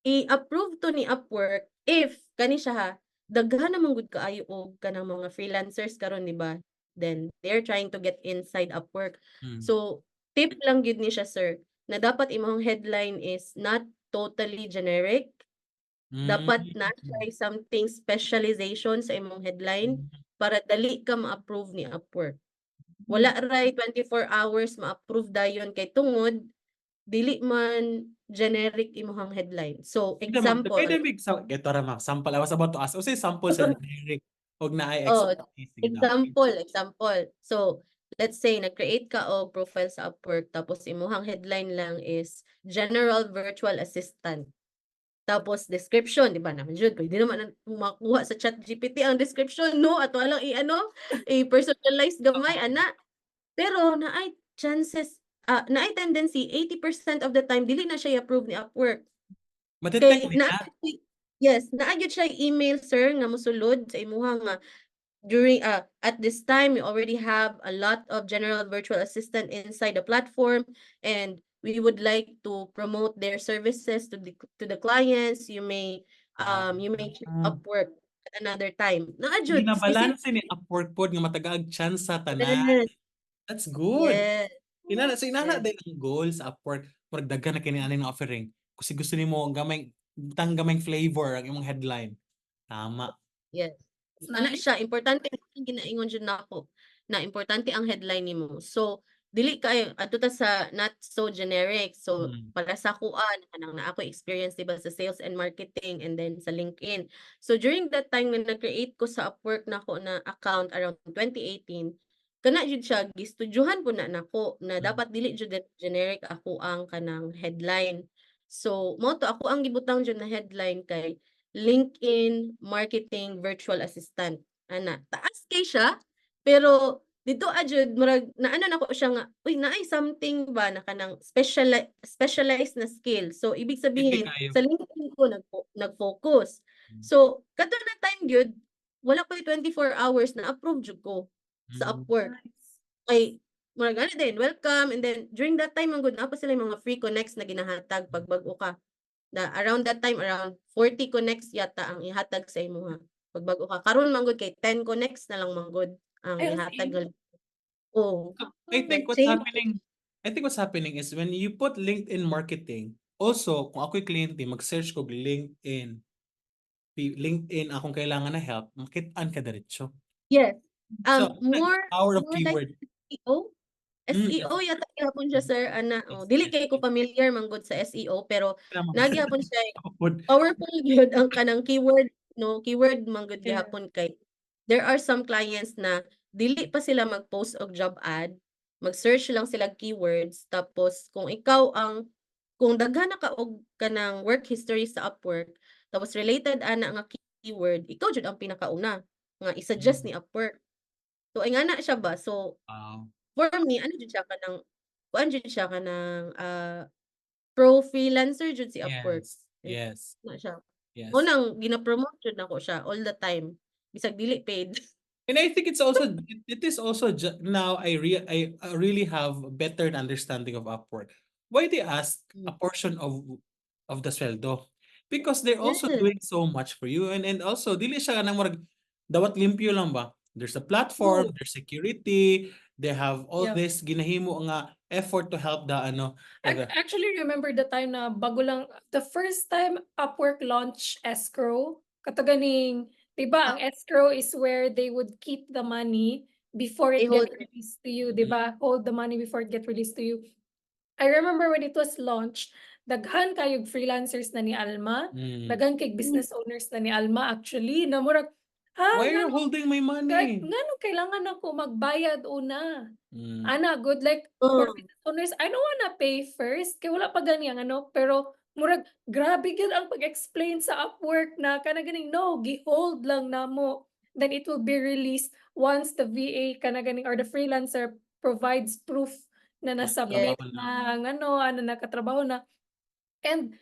i-approve to ni Upwork if kani siya ha, daghan naman gud kaayo og kanang mga freelancers karon, di ba? Then they're trying to get inside Upwork. So tip lang gyud ni siya, sir, na dapat imong headline is not totally generic. Dapat na siya something specialization sa imong headline para dali ka ma-approve ni Upwork. Wala ray 24 hours ma-approve dayon kay tungod dili man generic imong headline. So Pwede ma'am, example, pwede big sa geto ra, ma'am, sample. I was about to ask. Unsay sample sa generic og naay Oh, expertise? Sige daw. Example, example. So, let's say nag-create ka og profile sa Upwork, tapos imuhang headline lang is General Virtual Assistant. Tapos description, di ba naman jud, pwede naman na makuha sa ChatGPT ang description, no? Ato lang i-ano, i-personalize gamay ana. Pero naay chances, naay tendency 80% of the time dili na siya i-approve ni Upwork. Ma-detect Kay nila? naa yes, naa gyud siya email, sir, nga mosulod sa imuha nga during at this time we already have a lot of general virtual assistant inside the platform and we would like to promote their services to the clients. You may check Upwork at another time. Naa jud Ginabalanse ni Upwork pod nga matagaag chance sa tanan. Yes. That's good. Inana, so inana din ang goal sa Upwork. Murag daghan na kini ani nga offering. Kasi gusto nimo ang gamay tang gamay flavor ang imong headline. Tama. Yes. Ana Nice. siya, importante ginaingon jud nako na importante ang headline nimo. So dili kaayo adto ta sa not so generic. So para sa akoa, kanang naa koy experience, diba, sa sales and marketing and then sa LinkedIn. So during that time nga nag-create ko sa Upwork nako na account around 2018, kana jud siya gistudyuhan po na nako na dapat dili jud generic ako ang kanang headline. So mao to ako ang gibutang jud na headline kay "LinkedIn Marketing Virtual Assistant," ana. Taas kay siya, pero dito jud murag naano nako siya nga, uy, naay something ba na kanang specialized na skill. So ibig Hindi sabihin kaayo. sa LinkedIn ko nag-focus. So kadto na time gyud, wala koy 24 hours na approve jud ko sa Upwork. Nice. Kay murag ana din, welcome, and then during that time man gud naa pa sila mga free connects na ginahatag pag bag-o ka. Na around that time, around 40 connects yata ang ihatag sa imuha pag bag-o ka. Karon man gud kay 10 connects na lang man gud ang Ay, as ihatag. in? Oh. I think what's Nag-change. happening, I think what's happening is when you put LinkedIn marketing, also kung ako'y kliyente, mag-search kog LinkedIn, LinkedIn akong kailangan na help, makit-an ka diretso. Yes. So, More power of more like keyword. SEO. SEO yata gihapon siya, sir, ana. Oh, dili kay ko familiar man gud sa SEO, pero Tama. naa gihapon siya Ako pod. powerful gyud ang kanang keyword, no, keyword man gud gihapon kay there are some clients na dili pa sila mag-post og job ad, mag-search lang sila keywords, tapos kung ikaw ang kung daghan na ka og kanang work history sa Upwork, tapos related ana nga keyword, ikaw jud ang pinakauna nga i-suggest ni Upwork. So ingana siya ba. So for me, ano jud siya, kanang kuan jud siya, kanang pro freelancer jud si Upwork. Na siya. Mao nang gina-promote jud nako siya all the time bisag dili paid. And I think it is also now I really have a better understanding of Upwork. Why they ask a portion of the sweldo? Because they're also doing so much for you and also dili siya kanang murag dawat limpyo lang ba. There's a platform, True. There's security, they have all this ginahimo nga effort to help the ano I the actually remember the time na bago lang, the first time Upwork launched escrow, kato ganing, 'di ba, ang escrow is where they would keep the money before They it get hold it. Released to you, 'di ba? Hold the money before it get released to you. I remember when it was launched, daghan kayog freelancers na ni Alma, daghan kay business owners na ni Alma actually, na murag, "Ha, Why are you holding my Kahit money? Nganong kailangan ako magbayad una?" Ana good, like for business owners, I don't wanna pay first kay wala pa gani ang ano, pero murag grabe gyud ang pag-explain sa Upwork na kana ganing, "No, gi-hold lang namo. Then it will be released once the VA kana ganing or the freelancer provides proof na na-submit Nakatrabaho na. Na ang ano, ano, nakatrabaho na." And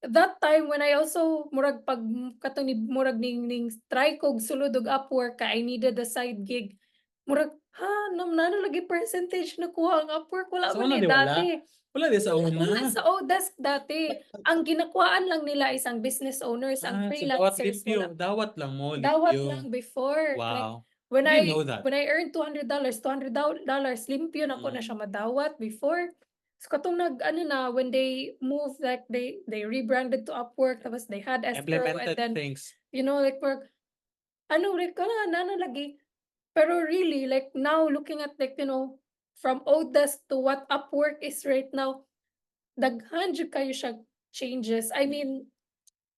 that time when I also murag pag katong ni murag ning try kog sulod og Upwork kay I needed a side gig. Murag, "Ha, nam nano lagi percentage nakuha ang Upwork, wala Sa man una eh di wala? dati." Wala di sa Wala una? Sa Odesk dati. Ang ginakuhaan lang nila is ang business owners, ang Ah, so dawat freelancers limpyo, wala. Dawat lang mo, Dawat limpyo. Lang before. Like when I I didn't know that. When I earned $200, $200 limpyo na ko na siya madawat before. So katong nag ano na, when they moved, like they rebranded to Upwork, tapos they had escrow and Implemented then things. Like work ano like kana na lagi. Pero really, like now looking at like, from Odesk to what Upwork is right now, daghan jud kayo siya changes. I mean,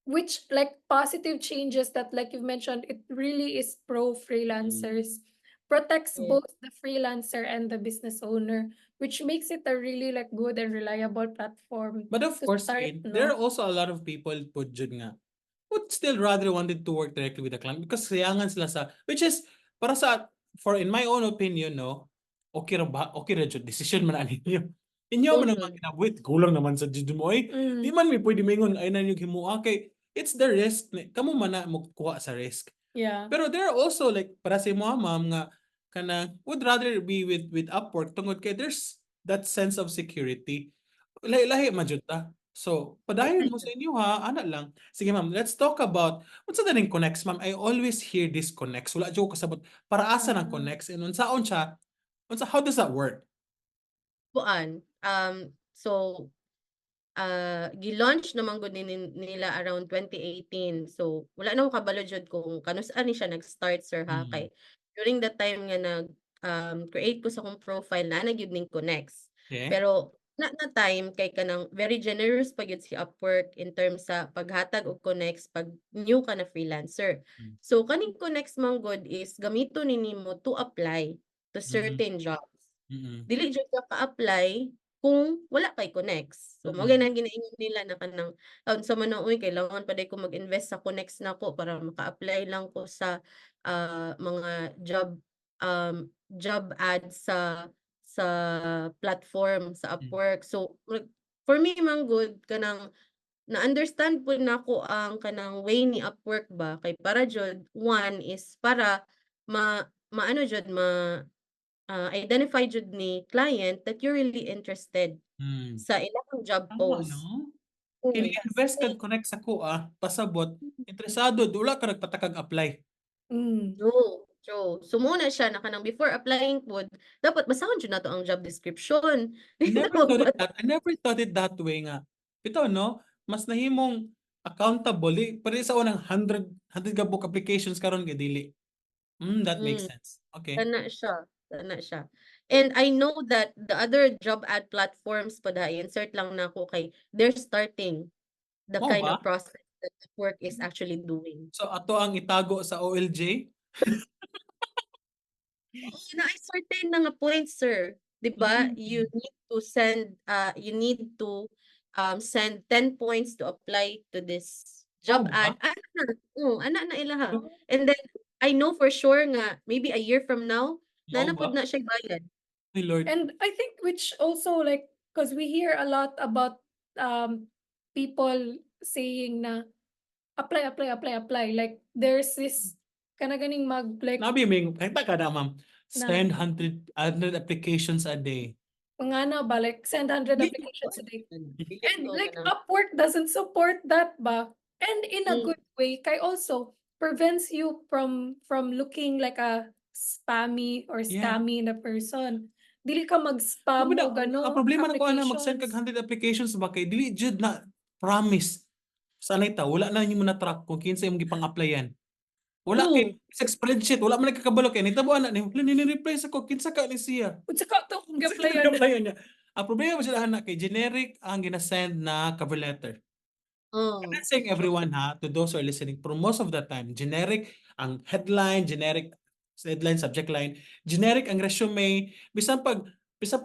which like positive changes that, like you've mentioned, it really is pro freelancers. Protects both the freelancer and the business owner, which makes it a really like good and reliable platform But of to course, start, Kate, there no? are also a lot of people pud jud nga would still rather wanted to work directly with the client because sayangan sila sa, which is para sa, for in my own opinion, no, okay ra ba, okay ra jud decision man ani ninyo, inyo man ang mga kinabuhi, kulang naman sa jud mo oy. Di man mi pwede maingon ay na ninyo himoa kay it's the risk kamo man na mo kuha sa risk. Pero there are also like para sa imo, ma'am, nga kana would rather be with Upwork tungod kay there's that sense of security. Lahi-lahi man jud ta. So, padayon mo sa inyo ha, ana lang. Sige ma'am, let's talk about unsa ning connects, ma'am. I always hear this connects. Wala jud ko kasabot para asa ng connects and unsaon siya? Unsa, how does that work? Kuan, so Gi-launch naman gud ni nila around 2018. So, wala na ko kabalo jud kung kanus-a ni siya nag-start, sir, ha, kay during that time nga nag create ko sa akong profile, naa na gyud ning connects. Pero na time kay kanang very generous pa gyud si Upwork in terms sa paghatag og connects pag new ka na freelancer. So kaning connects man gud is gamiton ni nimo to apply to certain jobs. Dili jud ka ka-apply kung wala kay connects. So mao gyud ang ginaingon nila na kanang unsa man na, "Uy, kailangan pa diay ko mag-invest sa connects nako para maka-apply lang ko sa mga job ads sa platform sa Upwork." So murag for me man gud, kanang na-understand pud nako ang kanang way ni Upwork ba, kay para jud one is para ma maano jud, ma identify jud ni client that you're really interested sa ilang job Tama post. 'no? Kay nag-invest kag connect sa kuha, pasabot interesado, wala ka nagpatakag apply. True. So mao na siya na kanang before applying pod, dapat basahon jud nato ang job description. I never thought it that way nga. Bitaw 'no, mas nahimong accountable eh, pero sa unang 100 100 ka book applications karon kay dili. That makes sense. Okay. Kana siya, kana siya. And I know that the other job ad platforms pod ha, i-insert lang nako kay they're starting the Mao kind ba? Of process that Upwork is actually doing. So ato ang itago sa OLJ? Oo, naay certain na nga points, sir. 'Di ba? You need to send you need to send 10 points to apply to this job Mao ba? ad. Ana na, oh, ana na ilaha. And then I know for sure nga maybe a year from now, naa Mao na pud ba? na siya'y bayad. Ay, Lord. And I think which also, like, 'cause we hear a lot about people saying na apply, apply, apply, apply. Like there's this kana ganing mag like Nabi may kahita ka na, ma'am. Na Send 100 100 applications a day. Nga na ba, like send 100 Dili applications a day. Dili And ko like kanang Upwork doesn't support that ba? And in a good way kay also prevents you from looking like a spammy or scammy na person. Dili ka mag-spam Mao na, og ano, ang problema nako ana, mag-send kag applications. 100 applications ba, kay dili jud na promise. Sanay ta wala na nimo na track kung kinsa imong gipang-applyan. Wala kay sa spreadsheet, wala man nagkakabalo kay nitabo ana ni ni reply sa ko, kinsa ka ni siya. Unsa ka to akong Kinsa gi-applyan? gi-applyan niya. Ang problema mo sila ana kay generic ang gina-send na cover letter. Oh. I'm not saying everyone ha, to those who are listening, pero most of the time, generic ang headline, generic headline, subject line, generic ang resume, bisan pag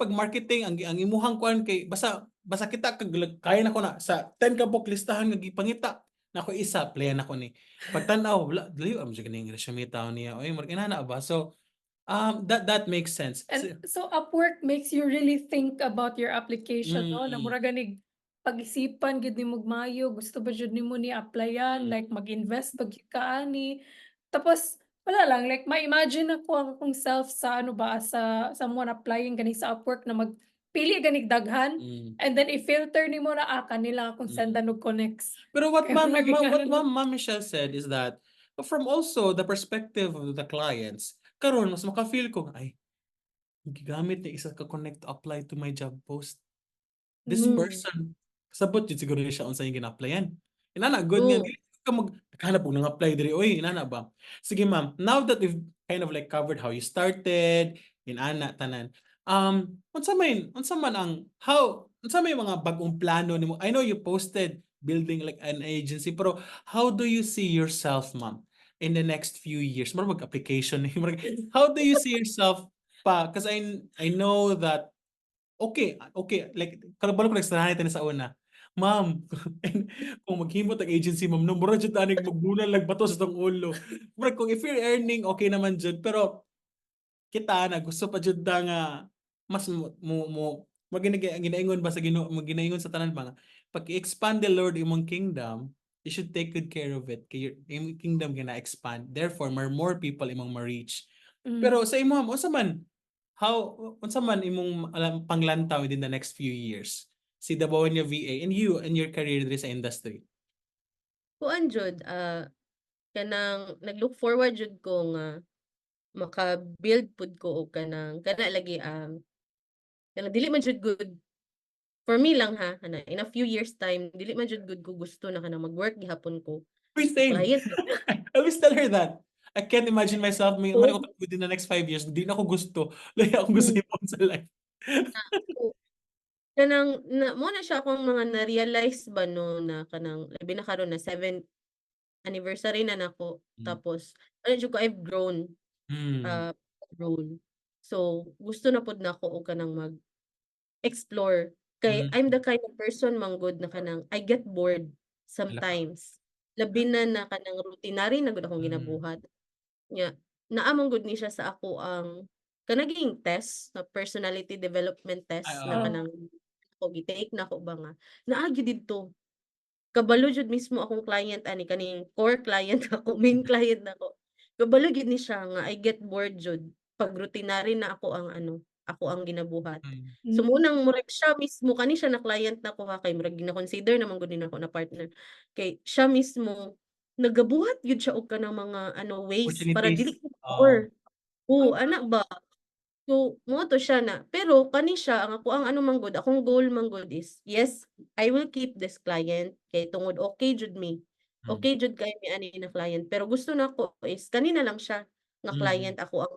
marketing ang imuhang kuan kay basta basta kita kag kaya nako na sa 10 ka book listahan nga gipangita nako, isa applyan nako ni. Pagtan-aw, wala, dili am jud kaning resume taon niya. Oy, murag inana ba? So that makes sense. And so Upwork makes you really think about your application, no? Na mura ganig pag-isipan gyud nimo og maayo, gusto ba jud nimo ni applyan, like mag-invest ba gyud ka ani. Tapos wala lang, like ma-imagine nako ang akong self sa ano ba, sa someone applying gani sa Upwork na magpili ganig daghan and then i-filter nimo na, ah, kanila akong sendan og connects. Pero what Kaya ma'am, murag what ingana. Ma'am Michelle said is that from also the perspective of the clients, karon mas maka-feel ko, "Ay, gigamit ni isa ka connect to apply to my job post. This person, kasabot jud siguro siya unsa iyang gina-applyan." Inana good nga dili ka mag naghanap og nang-apply diri oy, inana ba. Sige ma'am, now that we've kind of like covered how you started, inana tanan. Unsa man ang how unsa may mga bag-ong plano nimo? I know you posted building like an agency, pero how do you see yourself, ma'am, in the next few years? Murag mag-application murag how do you see yourself pa? 'Cause I know that okay, like kabalo ko nag-istoryahan natin sa una. "Ma'am, kung maghimo tag agency, ma'am 'no, mura jud aning magbunal lag bato sa atong ulo." Murag kung if you're earning, okay naman jud, pero kita na gusto pa jud ta nga mas mo mo mo mo ginaingon ba sa Ginoo, ginaingon sa tanan ba nga pag i-expand the Lord imong kingdom, you should take good care of it kay your imong kingdom gina-expand. Therefore, more people imong ma-reach. Pero sa imo, unsa man how unsa man imong alam panglantaw within the next few years? Si Dabawenyo VA and you and your career diri sa industry. Kuan jud, kanang nag-look forward jud ko nga maka-build pud ko og kanang kana lagi, kanang dili man jud good For me lang ha, ana, in a few years' time dili man jud gud ko gusto na kanang mag-work gihapon ko. Uy, same. Client. I always tell her that. I can't imagine myself may Oh. ko within the next 5 years, di na ako gusto. Like, akong gusto himuon sa life. Kanang na mao na siya akong mga na-realize ba, no, na kanang labi na karon na 7th anniversary na nako, tapos ano jud ko, I've grown, grown. So gusto na pud nako og kanang mag-explore kay I'm the kind of person man gud na kanang I get bored sometimes. Labi na na kanang routinary na gud akong ginabuhat. Nya naa man gud ni siya sa ako ang kanaging test na personality development test Ay, na oo. Kanang ako gi-take nako ba nga naa gyud didto. Kabalo jud mismo akong client ani, kaning core client ako, main client nako. Kabalo gyud ni siya nga I get bored jud pag routinary na ako ang ano, ako ang ginabuhat. So mao nang murag siya mismo, kani siya na client nako ha, kay murag gina-consider naman gud ni nako na partner. Kay siya mismo nagabuhat gyud siya og kanang mga ano ways para dili Opportunities. ko Oo. bore. Oo, ana ba. So mao to siya na pero kani siya ang ako ang ano man gud, akong goal man gud is, yes, I will keep this client kay tungod okay jud mi. Okay jud kaayo mi ani na client, pero gusto nako is kani na lang siya nga client ako ang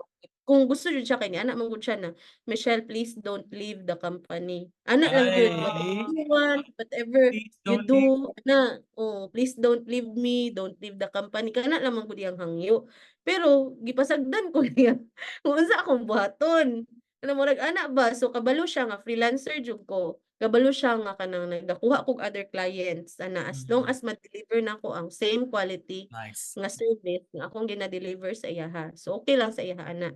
kung gusto jud siya kay niana man gud siya na, "Michelle, please don't leave the company." Ana lang gyud, whatever Ay. you want, whatever Please you don't do leave. na, oh, please don't leave me, don't leave the company, kana lang man gud iyang hangyo. Pero gipasagdan ko niya kung unsa akong buhaton. Kanang murag ana ba, so kabalo siya nga freelancer jud ko. Kabalo siya nga kanang nagakuha kog other clients ana, as long as ma-deliver nako ang same quality Nice. nga service nga akong gina-deliver sa iyaha. So okay lang sa iyaha ana.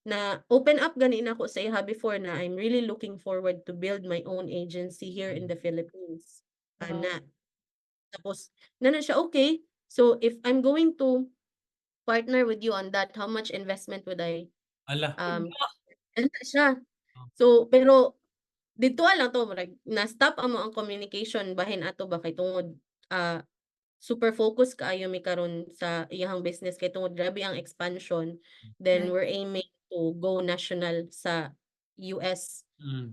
Na open up gani nako sa iyaha before na I'm really looking forward to build my own agency here in the Philippines. Ana. Tapos naa na siya, "Okay, so if I'm going to partner with you on that, how much investment would I Hala. Ana siya. Oh. So pero didtoa lang to, murag na-stop amo ang communication bahin ato ba kay tungod super focus kaayo mi karon sa iyahang business kay tungod grabe ang expansion. Then we're aiming to go national sa US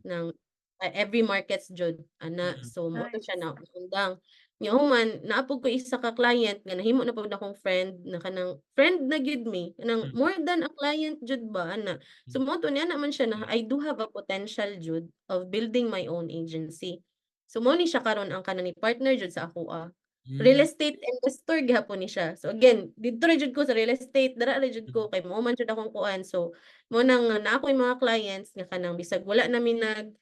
ng every markets jud ana. So mao to siya Nice. na undang. Nya human naa pud ko isa ka client nga nahimo na pud akong friend na kanang friend na gyud mi, kanang more than a client jud ba ana. So mao to niana man siya na I do have a potential jud of building my own agency. So mao ni siya karon ang kanang ni partner jud sa akoa. Real estate investor gihapon ni siya. So again, didto ra jud ko sa real estate, dara ra jud ko kay mao man jud akong kuan. So mao nang naa koy mga clients nga kanang bisag wala na mi nag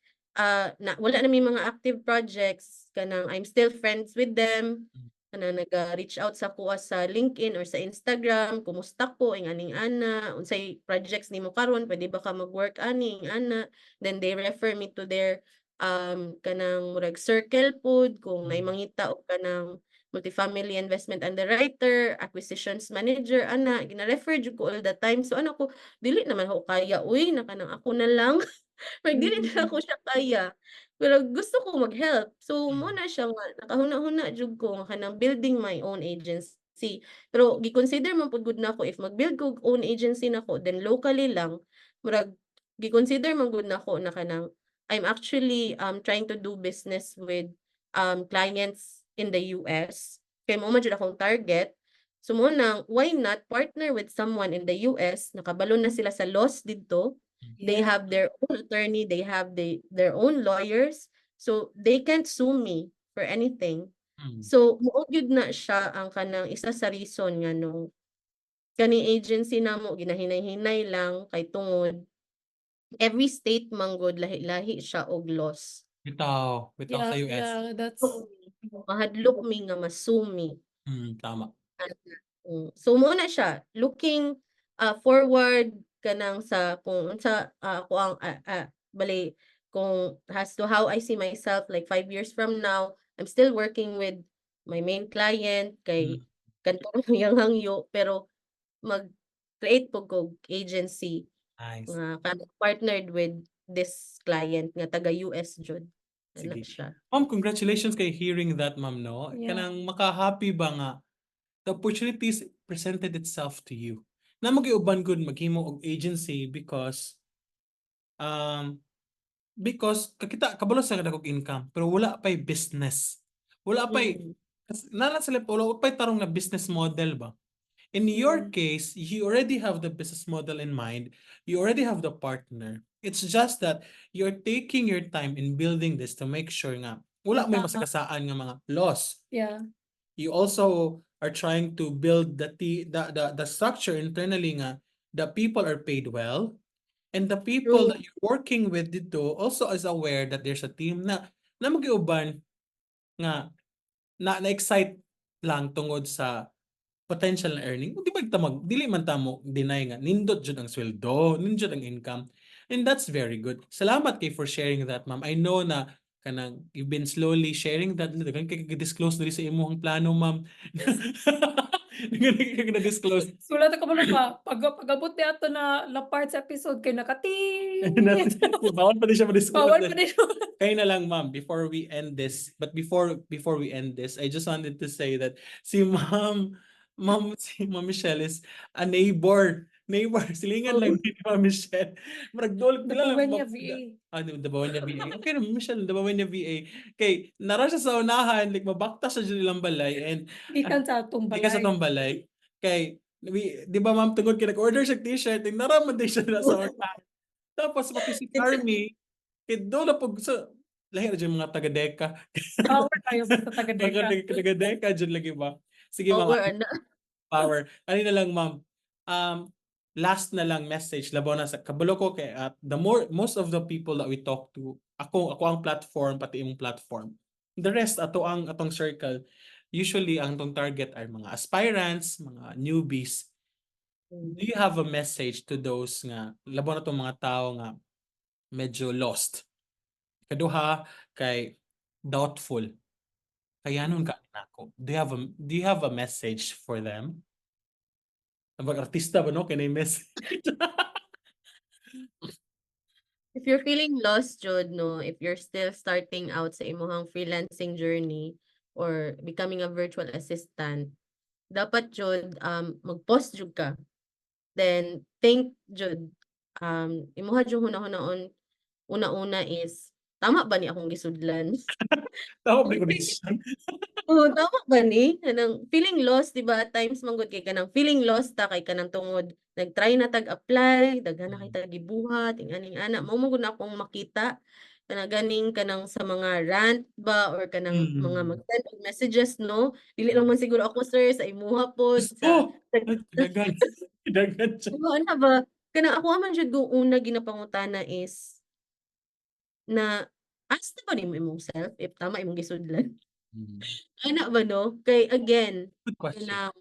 na wala na mi mga active projects, kanang I'm still friends with them. Kanang naga-reach out sa akoa sa LinkedIn or sa Instagram, "Kumusta ko?" Ing-aning ana, "Unsay projects nimo karon, pwede ba ka mag-work ani?" Ana. Then they refer me to their kanang murag circle pod kung naay mangita og kanang multifamily investment underwriter, acquisitions manager ana, gina-refer jud ko all the time. So ana ko, dili naman ako kaya uy, na kanang ako na lang. Like dili na ako siya kaya. Pero gusto ko mag-help. So mao na siya nga nakahuna-huna jud ko nga kanang building my own agency. Pero gi-consider man pud gud nako if mag-build kog own agency nako, then locally lang, murag gi-consider man gud nako na kanang I'm actually trying to do business with clients in the US kay mao man jud akong target. So mao nang why not partner with someone in the US, nakabalo na sila sa laws didto. They have their own attorney, they have their own lawyers, so they can't sue me for anything. So mao gyud na siya ang kanang isa sa reason nganong kani agency namo ginahinay-hinay lang kay tungod every state man gud lahi-lahi siya og laws. Bitaw, bitaw sa US. Yeah, that's Mahadlok mi nga ma-sue mi. Tama. Ana. So mao na siya looking forward kanang sa kung unsa ako ang bali kung as to how I see myself like 5 years from now, I'm still working with my main client kay kanto iyang hangyo, pero mag-create pud kog agency Nice. nga kanang partnered with this client nga taga US jud. Ana Sige. siya. Ma'am, congratulations kay hearing that, ma'am, no? Yeah. Kanang maka-happy ba nga the opportunities presented itself to you. Na mag uban gud maghimo og agency because Because kakita kabalo sa kadakog income pero wala pa'y business. Wala pa'y naa sila, wala pa'y tarong na business model ba. In your case, you already have the business model in mind. You already have the partner. It's just that you're taking your time in building this to make sure nga wala may Tama. Masakasaan nga mga loss. You also are trying to build the t- the structure internally nga the people are paid well and the people True. That you're working with dito also is aware that there's a team na magiuban nga na na-excite lang tungod sa potential na earning. Di ba ta mag dili man ta mo deny nga nindot jud ang sweldo, nindot ang income. And that's very good. Salamat kay for sharing that, ma'am. I know na kanang you've been slowly sharing that. Daghan kay disclose diri sa imong plano, ma'am. Daghan kay na-disclose. Sulat ako mo pa pag pag-abot ni ato na parts episode kay nakati. Bawal pa din siya ma-disclose. Bawal pa din. Kayo na lang, ma'am, before we end this, but before we end this, I just wanted to say that si Ma'am Michelle is a neighbor. Neighbor, silingan lang ni Ma'am Michelle. Murag dol pila lang. Dabawen niya VA. Ah, Dabawen niya VA. Okay, Ma'am Michelle, Dabawen niya VA. Kay nara siya sa unahan, like mabakta siya dyan ilang balay and Gikan sa atong di ka sa balay. tong balay. Kay we, di ba, ma'am, tungod kay nag-order siya t-shirt, and nara man din siya na sa unahan. Tapos pati si Carmi, kay doon na pag sa lahi ra dyan mga taga-deka. Power tayo sa taga-deka. Mga taga-deka dyan lagi ba? Sige, ma'am, Power ana. Power. Ano na lang, ma'am? Last na lang message labaw na sa kabalo ko kay at the more most of the people that we talk to, ako ang platform, pati imong platform. The rest ato ang atong circle. Usually ang tong target are mga aspirants, mga newbies. Do you have a message to those nga labaw na tong mga tao nga medyo lost? Kaduha kay doubtful. Kayanon ka nako. Do you have a message for them? Ang artista ba, no, kay message? If you're feeling lost, jud, no, if you're still starting out sa imong freelancing journey or becoming a virtual assistant, dapat jud mag-pause jud ka. Then think jud, imuha jud hunahunahon una-una is tama ba ni akong gisudlan? Tama ba yung decision? Oo, tama ba ni? Kanang feeling lost, di ba? At times man gud kay kanang feeling lost ta kay kanang tungod nag-try na tag apply, daghan na kay tag gibuhat, ing-aning ana, mao man gud na akong makita kana ganing kanang sa mga rant ba or kanang mga mag-send og messages, no? Dili lang man siguro ako, sir, sa imuha pod Gusto! sa Ay, daghan. Daghan siya. Oo, ana ba? Kanang ako man jud kung una ginapangutana is na ask na ba nimo imong self if tama imong gisudlan? Ana ba, no? Kay again, Good question. Kanang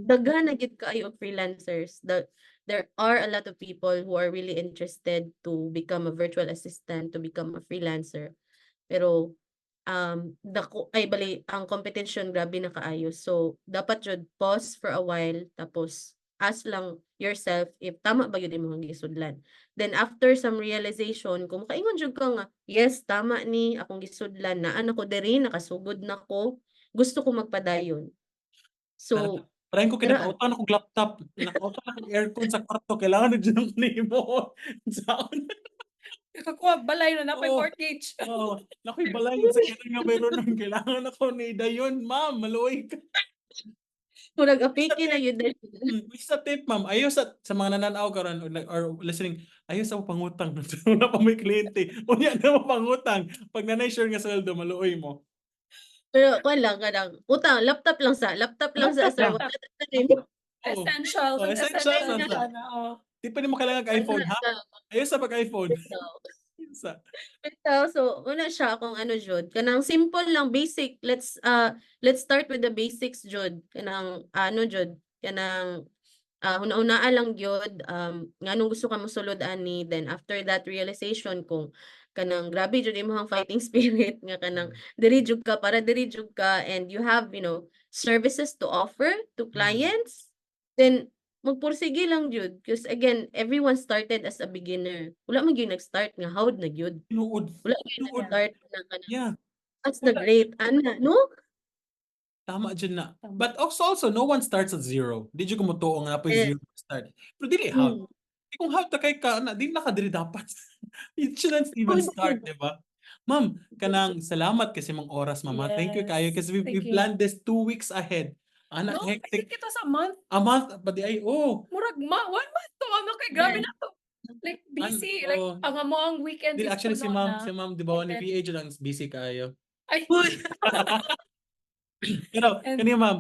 daghan na gyud kaayo og freelancers. There are a lot of people who are really interested to become a virtual assistant, to become a freelancer. Pero dako ay bali ang competition grabe na kaayo. So dapat jud pause for a while, tapos ask lang yourself if tama ba gyud imong gisudlan. Then after some realization, kung makaingon jud ka nga, "Yes, tama ni akong gisudlan, naa na ko diri, nakasugod na ko, gusto ko magpadayon." So Parahin ko kay dira nakautang akong laptop, nakautang akong aircon sa kwarto, kailangan na jud ako nimo. Saon? Nakakuha balay na napay mortgage. Oo, nakoy balay sa kailangan nga mayroon nang kailangan ako ni dayon, ma'am, maluoy ka. Murag apiki na gyud na siya. Which is a tip, ma'am. Ayaw sa mga nananaw karon or listening, ayaw sa pangutang. Wala pa may kliyente. Unya na mo pangutang. Pag nanay sure nga sweldo, maluoy mo. Pero kuan lang, kanang utang laptop lang sa Laptop sir. lang. Wala ta nimo. Oo. Essentials. Oh, essentials essentials lang sa. na, oh. Di pa nimo kailangan iPhone, ha? Ayaw sa pag iPhone. Bitaw. Sa. Bitaw, so una siya kung ano jud, kanang simple lang, basic. Let's start with the basics jud. Kanang ano jud, kanang huna-hunaa lang gyud nganong gusto ka mosulod ani. Then after that realization, kung kanang grabe jud imong fighting spirit nga kanang diri jud ka, para diri jud ka, and you have services to offer to clients, then magpursige lang jud, because again, everyone started as a beginner. Wala man gyud nag-start nga hawd na gyud. Tinuod. Wala gyud Tinuod. Nag-start na kanang as the Wala. Great ana, no? Tama jud na. Tama. But also, no one starts at zero. Di jud ko motuo nga napoy zero start. Pero dili how. Eh, kung half ta kay ka na di na ka diri dapat. You shouldn't even start, di ba? Ma'am, kanang salamat kasi mong oras, ma'am. Thank you kayo Yes. kasi we Thank you. Planned this 2 weeks ahead. Ana, No, I hectic. think it was a month. A month, but di ay, oh. Murag ma one month to ano kay grabe na to. Like busy, like oh. ang amo ang weekend Di, is actually si puno ma'am, na. Si ma'am, di ba, ni And then VA jud ang busy kayo. Ay, Pero, kani, ma'am,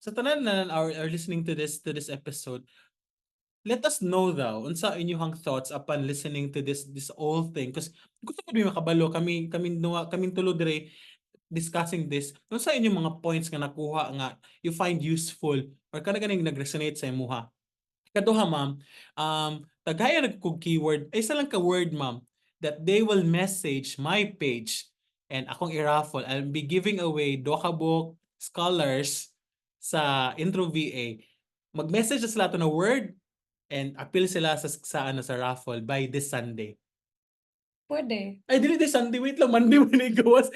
sa tanan na are listening to this episode, let us know daw unsa inyong thoughts upon listening to this whole thing, because gusto ko din makabalo kami kami nuwa kaming tulo dire discussing this, unsa inyong mga points nga nakuha nga you find useful or kana ganing nag-resonate sa imuha. Kaduha, ma'am, tagaya nag kog keyword ay isa lang ka word, ma'am, that they will message my page and akong i-raffle. I'll be giving away duha ka book scholars sa Intro VA. Mag-message na sila to na word and appeal sila sa ano, sa raffle by this Sunday. Pwede. Ay, dili this Sunday. Wait lang, Monday mo na gawas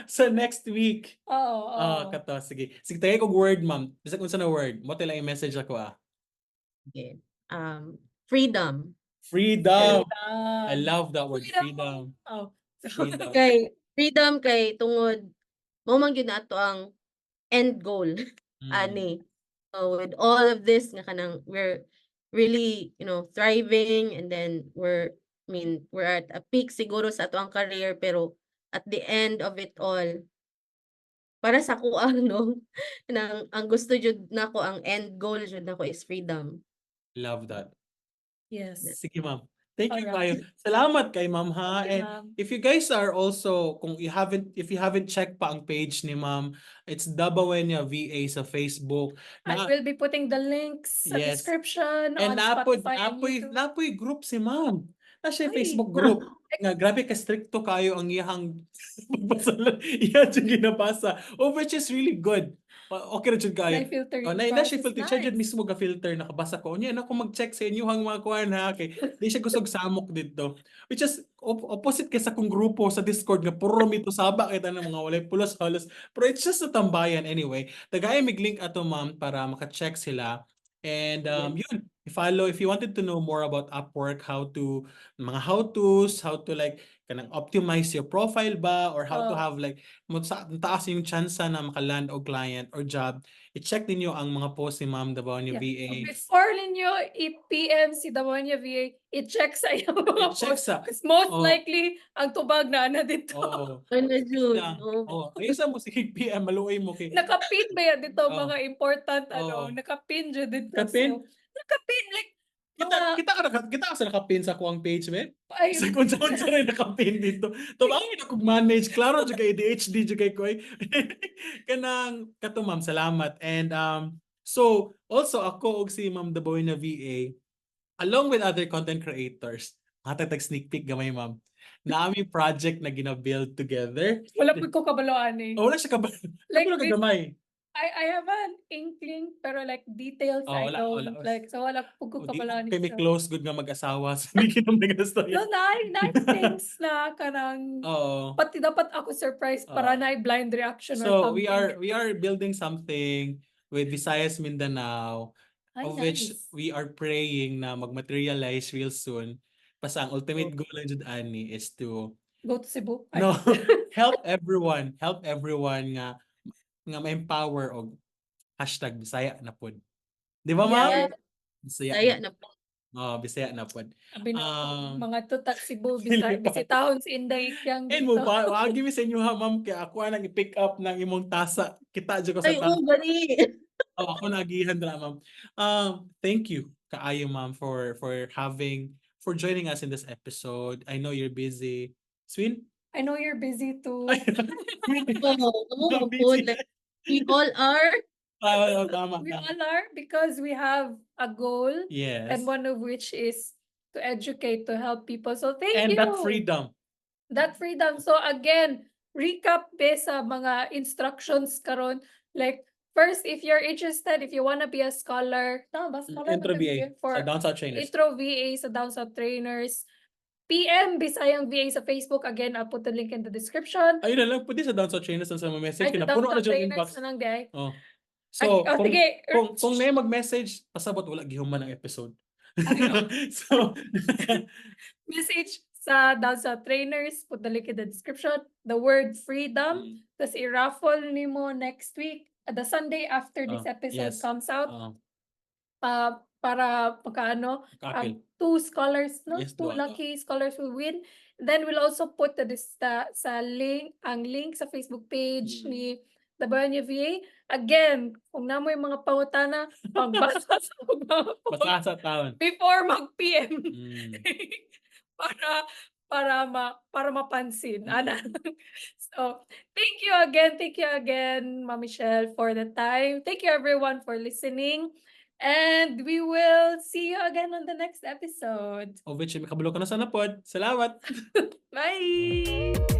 sa next week. Oo. Ah, kato. Sige. Sige, tagay kog word, ma'am. Bisag unsa na word. Mo lang i-message ako ah. Okay. Freedom. Freedom. I Freedom. love that word, Freedom. freedom. Oh. Freedom. Kay freedom kay tungod mao man gyud na ato ang end goal ani. So with all of this nga kanang we're really, thriving and then we're I mean, we're at a peak siguro sa ato ang career, pero at the end of it all, para sa akoa, no, nang ang gusto jud nako, ang end goal jud nako is freedom. Love that. Yes. Sige, ma'am. Thank you Alright. kayo. Salamat kay ma'am ha. Thank you, And ma'am. if you guys are also, kung you haven't if you haven't checked pa ang page ni ma'am, it's Dabawenya VA sa Facebook. I will be putting the links sa description And on napoy Spotify and napoy YouTube. Napoy group si ma'am. Na siya Ay. Facebook group. Nga grabe ka stricto kayo ang iyang pagbasa, iya jud ginabasa. Oh, which is really good. Okay ra jud kayo. May filtering Oh, na siya process. Filter. Siya jud Nice. mismo ga filter, nakabasa ko. Unya na ako mag-check sa inyong mga kuan ha kay di siya gusog samok dito. Which is opposite kay sa kong grupo sa Discord nga puro mito saba kita ng mga walay pulos halos. Pero it's just a tambayan anyway. Tagay mig link ato, ma'am, para maka-check sila. And yun, i-follow if you wanted to know more about Upwork, how to mga how-tos, how to like kanang optimize your profile ba or how to Oh. have like mo sa taas yung chance na makaland og client or job, i-check ninyo ang mga post ni Ma'am Dabawenya VA. Before ninyo i-PM si Dabawenya VA, i-check sa iyang mga I-check post. sa Because most likely, ang tubag na na dito. Oo. Ano jud? Yeah. Oh. Oh, ay sa mo sige PM, maluoy mo kay Nakapin ba yan dito Oo. mga important ano, nakapin dyan dito. Kapin? So, nakapin like Kita mga kita ka sa nakapin sa kuang page, be? Ay, Sa kung saan sa rin nakapin dito. Tabangin ako manage. Klaro jud kay ADHD jud kay ko. Eh. Kanang kato, ma'am, salamat. And so also ako og si Ma'am Dabawenya VA along with other content creators. Matag sneak peek gamay, ma'am. Naami project na gina-build together. Wala po ko kabaloan eh. Oh, wala siya kabalo. Like Kabalo ka gamay. I have an inkling pero like details Oh, I wala, don't wala. like, so wala po ko Oh, di kabaloan. kami So. close good nga mag-asawa so hindi kinamay nga storya. No, nine things na kanang Oo. Pati dapat ako surprise para Oo. na blind reaction or So something. we are building something with Visayas Mindanao, Ay, of which nice. We are praying na mag-materialize real soon. Basta ang ultimate goal lang jud ani is to Go to Cebu. Ay. No, help everyone nga ma-empower og #BisayaNaPod. Di ba, ma'am? Yes. Bisaya Bisaya na. na po. Oh, Bisaya na pod. Abi na ako, mga tutak Cebu, Dili bisaya, pa. bisitahon si Inday Kyang And mo dito. pa, waagi mi sa inyo ha, ma'am, kay ako ang i-pick up ng imong tasa. Kita jud ko sa Ay, tasa. oo, gani. Oh, ako naagihan ra, ma'am. Thank you kaayo, ma'am, for joining us in this episode. I know you're busy. Swin? I know you're busy too. Oo, I'm po, busy. like, we all are. Tama, tama, We tama. all are because we have a goal and one of which is to educate, to help people. So thank And you. that freedom. That freedom. So again, recap be sa mga instructions karon. Like first, if you're interested, if you wanna be a scholar, tama ba? Scholar ba Intro tawag VA yun? For sa Down South Trainers. Intro VA sa Down South Trainers. PM Bisayang VA sa Facebook. Again, I'll put the link in the description. Ayun na lang, pwede sa Down South Trainers na sa mga message. Ay, sa Kaya Down puno na South dyan Trainers inbox. na lang, di ay. Oh. So, Ay, oh, kung sige. kung naay mag-message, pasabot wala gihuman ang episode. So, Message sa down sa trainers, put the link in the description, the word "freedom," tas i-raffle nimo next week, the Sunday after this episode comes out, para pagkaano, Kaapil. Two scholars, no? Yes, Two duha ka. Lucky scholars will win. Then we'll also put the, this, the, sa link, ang link sa Facebook page ni Dabawenyo VA. Again, kung naa moy mga pangutana, pagbasa sa mga post Basa sa taon. before mag-PM. Para mapansin ana. So, thank you again, Ma'am Michelle, for the time. Thank you, everyone, for listening. And we will see you again on the next episode. Of which, makabalo ka na sana pod. Salamat! Bye!